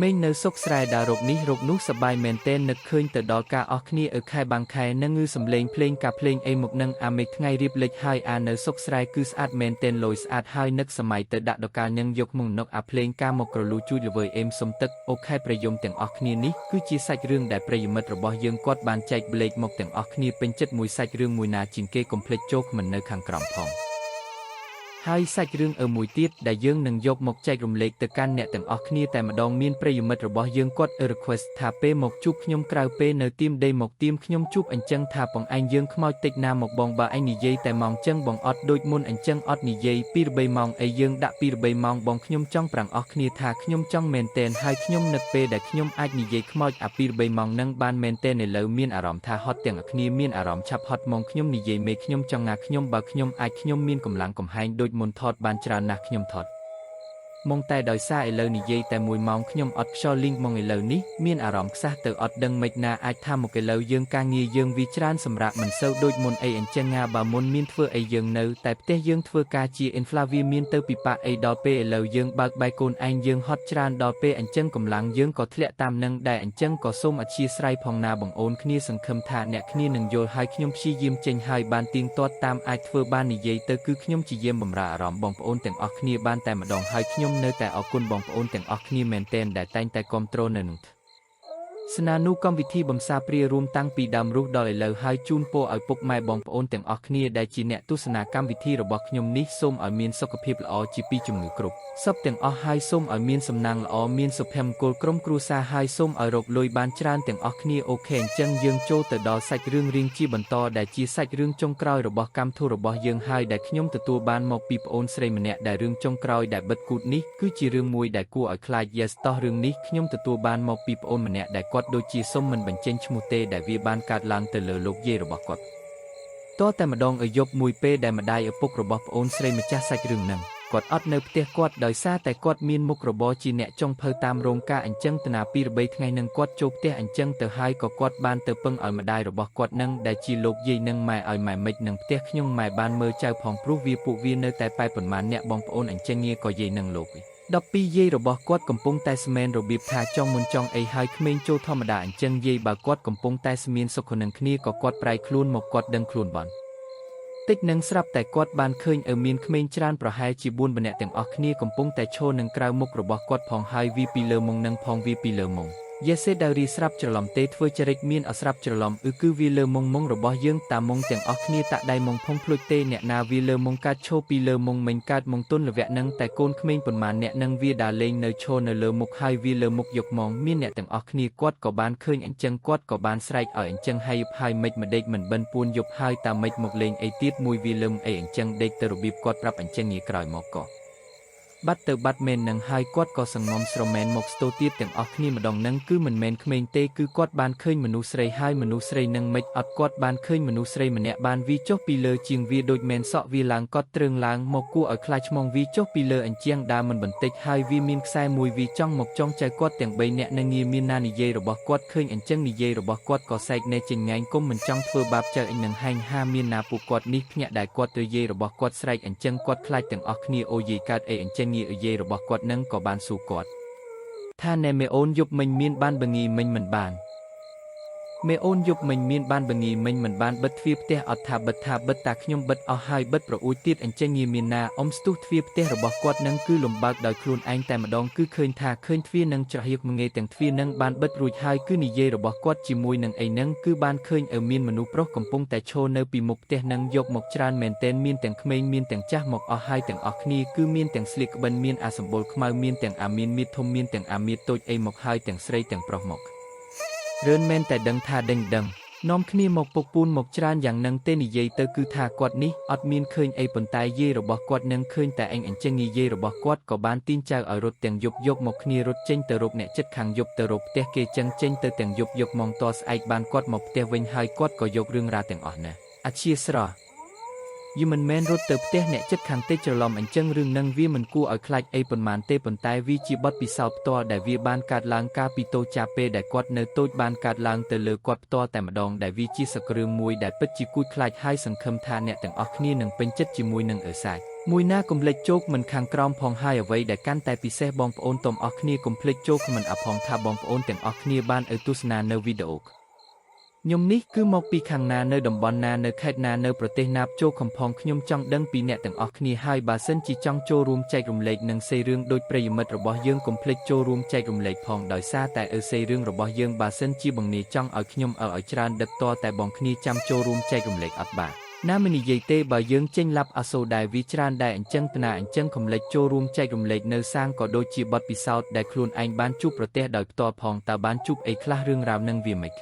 មេងនៅសុកស្រែដើររកនេះរកនោះសបាយមែនទែននឹកឃើញទៅដល់ការអស់គ្នាអើខែបាំងខែនឹងងឺសំលេងភ្លេងកាភ្លេងអីមកនឹងអាមេឃថ្ងៃរៀបលិចហើយអានៅសុកស្រែគឺស្អាតមែនទែនលយស្អាតហើយនឹកសម័យទៅដាក់ដកាលនឹងយកមុងនឹកអាភ្លេងកាមកក្រលូជួយល្វើយអេមសុំទឹកអូខែប្រយមទាំងអស់គ្នានេះគឺជាសាច់រឿងដែលប្រិយមិត្តរបស់យើងគាត់បានចែកប្លេកមកទាំងអស់គ្នាពេញចិត្តមួយសាច់រឿងមួយណាជាងគេកុំភ្លេចចូលខមមិននៅខាងក្រោមផងហើយសាច់រឿងអើមួយទៀតដែលយើងនឹងយកមកចែករំលែកទៅកាន់អ្នកទាំងអស់គ្នាតែម្ដងមានប្រិយមិត្តរបស់យើងគាត់ request ថាពេលមកជួបខ្ញុំក្រៅពេលនៅទៀមដីមកទៀមខ្ញុំជួបអញ្ចឹងថាបងឯងយើងខ្មោចតិចណាមកបងបើឯងនិយាយតែម៉ោងចឹងបងអត់ដូចមុនអញ្ចឹងអត់និយាយ2 3ម៉ោងអីយើងដាក់2 3ម៉ោងបងខ្ញុំចង់ប្រាំងអស់គ្នាថាខ្ញុំចង់មែនតែនហើយខ្ញុំនឹកពេលដែលខ្ញុំអាចនិយាយខ្មោចអា2 3ម៉ោងនឹងបានមែនតែនឥឡូវមានអារម្មណ៍ថាហត់ទាំងគ្នាមានអារម្មណ៍ឆាប់ហត់មកខ្ញុំនិយាយមេខ្ញុំចង់ណាខ្ញុំបើខ្ញុំអាចខ្ញុំមានកម្លាំងកំហែងដូចមុនថតបានច្រើនណាស់ខ្ញុំថតមកតែដោយសារឥឡូវនិយាយតែមួយម៉ោងខ្ញុំអត់ខ្យល់លីងមកឥឡូវនេះមានអារម្មណ៍ខ្សះទៅអត់ដឹងមិនណាអាចថាមកឥឡូវយើងការងារយើងវាច្រើនសម្រាប់មិនសូវដូចមុនអីអញ្ចឹងណាបើមុនមានធ្វើអីយើងនៅតែផ្ទះយើងធ្វើការជា infla វាមានទៅពិបាកអីដល់ពេលឥឡូវយើងបើកបាយកូនឯងយើងហត់ច្រើនដល់ពេលអញ្ចឹងកម្លាំងយើងក៏ធ្លាក់តាមនឹងដែរអញ្ចឹងក៏សូមអធ្យាស្រ័យផងណាបងអូនគ្នាសង្ឃឹមថាអ្នកគ្នានឹងយល់ហើយខ្ញុំព្យាយាមចេញហើយបានទៀងទាត់តាមអាចធ្វើបាននិយាយទៅគឺខ្ញុំជាយាមបំរើអារម្មណ៍បងប្អូនទាំងអស់គ្នាបានតែម្ដងហើយខ្ញុំនៅតែអរគុណបងប្អូនទាំងអស់គ្នាមែនទែនដែលតែងតែគាំទ្រនៅនឹងស្នានុកម្មវិធីបំសាព្រារួមតាំងពីដើមរុះដល់ឥឡូវហើយជូនពរឲ្យពុកម៉ែបងប្អូនទាំងអស់គ្នាដែលជាអ្នកទស្សនាកម្មវិធីរបស់ខ្ញុំនេះសូមឲ្យមានសុខភាពល្អជាពីជំងឺគ្រប់សពទាំងអស់ហើយសូមឲ្យមានសំណាងល្អមានសុភមង្គលក្រុមគ្រួសារហើយសូមឲ្យរកលុយបានច្រើនទាំងអស់គ្នា OK អញ្ចឹងយើងចូលទៅដល់សាច់រឿងរៀងជាបន្តដែលជាសាច់រឿងចុងក្រោយរបស់កម្មធូរបស់យើងហើយដែលខ្ញុំទទួលបានមកពីប្អូនស្រីម្នាក់ដែលរឿងចុងក្រោយដែលបិទគូតនេះគឺជារឿងមួយដែលគួរឲ្យខ្លាច Yes តោះរឿងនេះខ្ញុំទទួលបានមកពីប្អូនម្នាក់ដែលគាត់ដូចជាសុំមិនបញ្ចេញឈ្មោះទេដែលវាបានកើតឡើងទៅលើលោកយាយរបស់គាត់តតែម្ដងឲ្យយប់មួយពេលដែលម្ដាយឪពុករបស់ប្អូនស្រីម្ចាស់សាច់រឿងនឹងគាត់អត់នៅផ្ទះគាត់ដោយសារតែគាត់មានមុខរបរជាអ្នកចុងភៅតាមរោងការអញ្ចឹងតាណាពីរបីថ្ងៃនឹងគាត់ចូលផ្ទះអញ្ចឹងទៅហើយក៏គាត់បានទៅពឹងឲ្យម្ដាយរបស់គាត់នឹងដែលជាលោកយាយនឹងម៉ែឲ្យម៉ែមិចនឹងផ្ទះខ្ញុំម៉ែបានមើលចៅផងព្រោះវាពួកវានៅតែប៉ែប៉ុន្មានអ្នកបងប្អូនអញ្ចឹងងាក៏យាយនឹងលោក12យាយរបស់គាត់កំពុងតែស្មានរបៀបថាចង់មុនចង់អីហើយក្មេងចូលធម្មតាអញ្ចឹងយាយបើគាត់កំពុងតែស្មានសុខនឹងគ្នាក៏គាត់ប្រែខ្លួនមកគាត់ដឹងខ្លួនបានតិចនឹងស្រាប់តែគាត់បានឃើញឲ្យមានក្មេងច្រើនប្រហែលជា4ម្នាក់ទាំងអស់គ្នាកំពុងតែឈរនឹងក្រៅមុខរបស់គាត់ផងហើយវាពីលើមុងនឹងផងវាពីលើមុងយេសេដែលរីស្រាប់ច្រឡំទេធ្វើចរិតមានអស្រាប់ច្រឡំអ៊ឺគឺវាលើមុងមុងរបស់យើងតាមមុងទាំងអស់គ្នាតាក់ដៃមុងផុងភ្លុចទេអ្នកណាវាលើមុងកើតឈោពីលើមុងមិញកើតមុងទុនលវៈនឹងតែកូនក្មេងប៉ុន្មានអ្នកនឹងវាដើរលេងនៅឈរនៅលើមុខហើយវាលើមុខយកមកមានអ្នកទាំងអស់គ្នាគាត់ក៏បានឃើញអញ្ចឹងគាត់ក៏បានស្រែកឲ្យអញ្ចឹងហើយហើយមិនម្ដេចមិនបិណ្ឌពួនយប់ហើយតាមមិនមកលេងអីទៀតមួយវាលឹមអីអញ្ចឹងដេកទៅរបៀបគាត់ប្រាប់អញ្ចឹងងាក្រោយមកក៏បាត់ទៅបាត់មែននឹងហើយគាត់ក៏សងំស្រមែនមកស្ទោទៀតទាំងអស់គ្នាម្ដងនឹងគឺមិនមែនក្មេងទេគឺគាត់បានឃើញមនុស្សស្រីហើយមនុស្សស្រីនឹងមិនអត់គាត់បានឃើញមនុស្សស្រីម្នាក់បានវីចុះពីលើជាងវាដូចមែនសក់វាឡើងកត់ទ្រើងឡើងមកគួរឲ្យខ្លាចឈ្មងវីចុះពីលើអញ្ជាងដើមមិនបន្តិចហើយវាមានខ្សែមួយវីចង់មកចង់ចៅគាត់ទាំង3នាក់នឹងងាមានណានិយាយរបស់គាត់ឃើញអញ្ចឹងនិយាយរបស់គាត់ក៏សែកណែចេញងែងគុំមិនចង់ធ្វើបាបចៅអញនឹងហែងហាមានណាពួកគាត់នេះភ្ញាក់ដែលគាត់ទៅយាយរបស់គាត់ស្រែកអញ្ចឹងគាត់ខ្លាចទាំងអស់គ្នាអូយាយកើតអីអញ្ចឹងងាយាយរបស់គាត់នឹងក៏បានសួរគាត់ថាណែមេអូនយប់មិញមានបានបងីមិញមិនបាន មេអូនយប់មិញមានបានបងាយមិញមិនបានបិទទ្វារផ្ទះអត់ថាបិទថាបិទតាខ្ញុំបិទអស់ហើយបិទប្រអួចទៀតអញ្ចឹងងាមានណាអ៊ំស្ទុះទ្វារផ្ទះរបស់គាត់នឹងគឺលំបើកដោយខ្លួនឯងតែម្ដងគឺឃើញថាឃើញទ្វារនឹងច្រហៀកមងាយទាំងទ្វារនឹងបានបិទរួចហើយគឺនិយាយរបស់គាត់ជាមួយនឹងអីនឹងគឺបានឃើញឲ្យមានមនុស្សប្រុសកំពុងតែឈរនៅពីមុខផ្ទះនឹងយកមកច្រើនមែនទែនមានទាំងក្មេងមានទាំងចាស់មកអស់ហើយទាំងអស់គ្នាគឺមានទាំងស្លៀកក្បិនមានអាសម្បុរខ្មៅមានទាំងអាមានមៀតធំមានទាំងអាមៀតតូចអីមកហើយទាំងស្រីទាំងប្រុសមក រឿនមែនតែដឹងថាដេញដឹងនាំគ្នាមកពុកពូនមកច្រើនយ៉ាងនឹងទេនិយាយទៅគឺថាគាត់នេះអត់មានឃើញអីប៉ុន្តែយាយរបស់គាត់នឹងឃើញតែអញអញ្ចឹងយាយរបស់គាត់ក៏បានទាញចៅឲ្យរត់ទាំងយប់យកមកគ្នារត់ចេញទៅរកអ្នកចិត្តខាងយប់ទៅរកផ្ទះគេចឹងចេញទៅទាំងយប់យកមកតស្អែកបានគាត់មកផ្ទះវិញហើយគាត់ក៏យករឿងរ៉ាវទាំងអស់ណាអធិស្ឋាន យីមិនមែនរត់ទៅផ្ទះអ្នកចិត្តខាងទេច្រឡំអញ្ចឹងរឿងនឹងវាមិនគួរឲ្យខ្លាចអីប៉ុន្មានទេប៉ុន្តែវាជាបទពិសោធន៍ផ្ទាល់ដែលវាបានកើតឡើងកាលពីតូចចាពេលដែលគាត់នៅតូចបានកើតឡើងទៅលើគាត់ផ្ទាល់តែម្ដងដែលវាជាសក្រឿងមួយដែលពិតជាគួរខ្លាចហើយសង្ឃឹមថាអ្នកទាំងអស់គ្នានឹងពេញចិត្តជាមួយនឹងអឺសាច់មួយណាកុំភ្លេចជោគមិនខាងក្រោមផងហើយអ្វីដែលកាន់តែពិសេសបងប្អូនទុំអស់គ្នាកុំភ្លេចចូលខមមិនអផងថាបងប្អូនទាំងអស់គ្នាបានឲ្យទស្សនានៅវីដេអូខ្ញុំនេះគឺមកពីខាងណានៅតំបន់ណានៅខេត្តណានៅប្រទេសណាចូលខំផងខ្ញុំចង់ដឹងពីអ្នកទាំងអស់គ្នាហើយបើសិនជាចង់ចូលរួមចែករំលែកនិងសេរឿងដូចប្រិយមិត្តរបស់យើងកុំភ្លេចចូលរួមចែករំលែកផងដោយសារតែអឺសេរឿងរបស់យើងបើសិនជាបងនីចង់ឲ្យខ្ញុំអើឲ្យច្រើនដឹកតតែបងគ្នាចាំចូលរួមចែករំលែកអត់បាទណាមិននិយាយទេបើយើងចេញឡាប់អាសូដែរវាច្រើនដែរអញ្ចឹងត្នាអញ្ចឹងកុំលេចចូលរួមចែករំលែកនៅសាងក៏ដូចជាបទពិសោធន៍ដែលខ្លួនឯងបានជួបប្រទះដោយផ្ទាល់ផងតើបានជួបអីខ្លះរឿងរ៉ាវនឹងវាមិន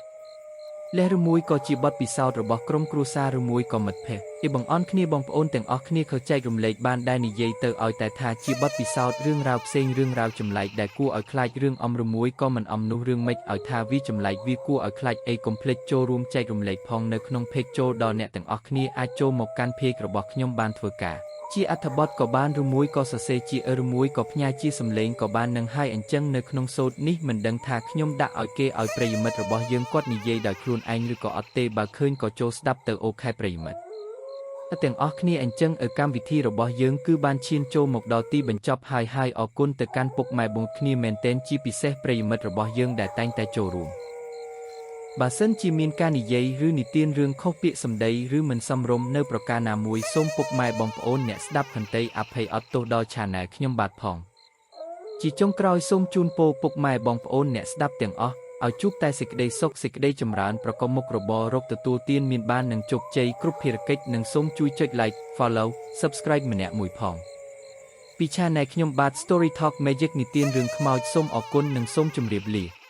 លះឬមួយក៏ជាបទពិសោធន៍របស់ក្រុមគ្រួសារឬមួយក៏មិត្តភក្តិឯបងអនគ្នាបងប្អូនទាំងអស់គ្នាខចែករំលែកបានដែរនិយាយទៅឲ្យតែថាជាបទពិសោធន៍រឿងរ៉ាវផ្សេងរឿងរ៉ាវចម្លែកដែលគួរឲ្យខ្លាចរឿងអំឬមួយក៏មិនអំនោះរឿងម៉េចឲ្យថាវាចម្លែកវាគួរឲ្យខ្លាចអីកុំភ្លេចចូលរួមចែករំលែកផងនៅក្នុង page ចូលដល់អ្នកទាំងអស់គ្នាអាចចូលមកកាន់ page របស់ខ្ញុំបានធ្វើការជាអត្ថបទក៏បានឬមួយក៏សរសេរជាឬមួយក៏ផ្ញើជាសំឡេងក៏បាននឹងហើយអញ្ចឹងនៅក្នុងសូត្រនេះមិនដឹងថាខ្ញុំដាក់ឲ្យគេឲ្យប្រិយមិត្តរបស់យើងគាត់និយាយដោយខ្លួនឯងឬក៏អត់ទេបើឃើញក៏ចូលស្ដាប់ទៅ OK ប្រិយមិត្តទាំងអស់គ្នាអញ្ចឹងឲ្យកម្មវិធីរបស់យើងគឺបានឈានចូលមកដល់ទីបញ្ចប់ហើយហើយអរគុណទៅកាន់ពុកម៉ែបងគ្នាមែនទែនជាពិសេសប្រិយមិត្តរបស់យើងដែលតែងតែចូលរួមបើសិនជាមានការនិយាយឬនិទានរឿងខុសពាក្យសម្ដីឬមិនសមរម្យនៅប្រការណាមួយសូមពុកម៉ែបងប្អូនអ្នកស្ដាប់ខន្តីអភ័យអត់ទោសដល់ Channel ខ្ញុំបាទផងជាចុងក្រោយសូមជូនពរពុកម៉ែបងប្អូនអ្នកស្ដាប់ទាំងអស់ឲ្យជួបតែសេចក្តីសុខសេចក្តីចម្រើនប្រកបមុខរបររកទទួលទានមានបាននិងជោគជ័យគ្រប់ភារកិច្ចនិងសូមជួយចុច Like Follow Subscribe ម្នាក់មួយផងពី Channel ខ្ញុំបាទ Story Talk Magic និទានរឿងខ្មោចសូមអរគុណនិងសូមជម្រាបលា។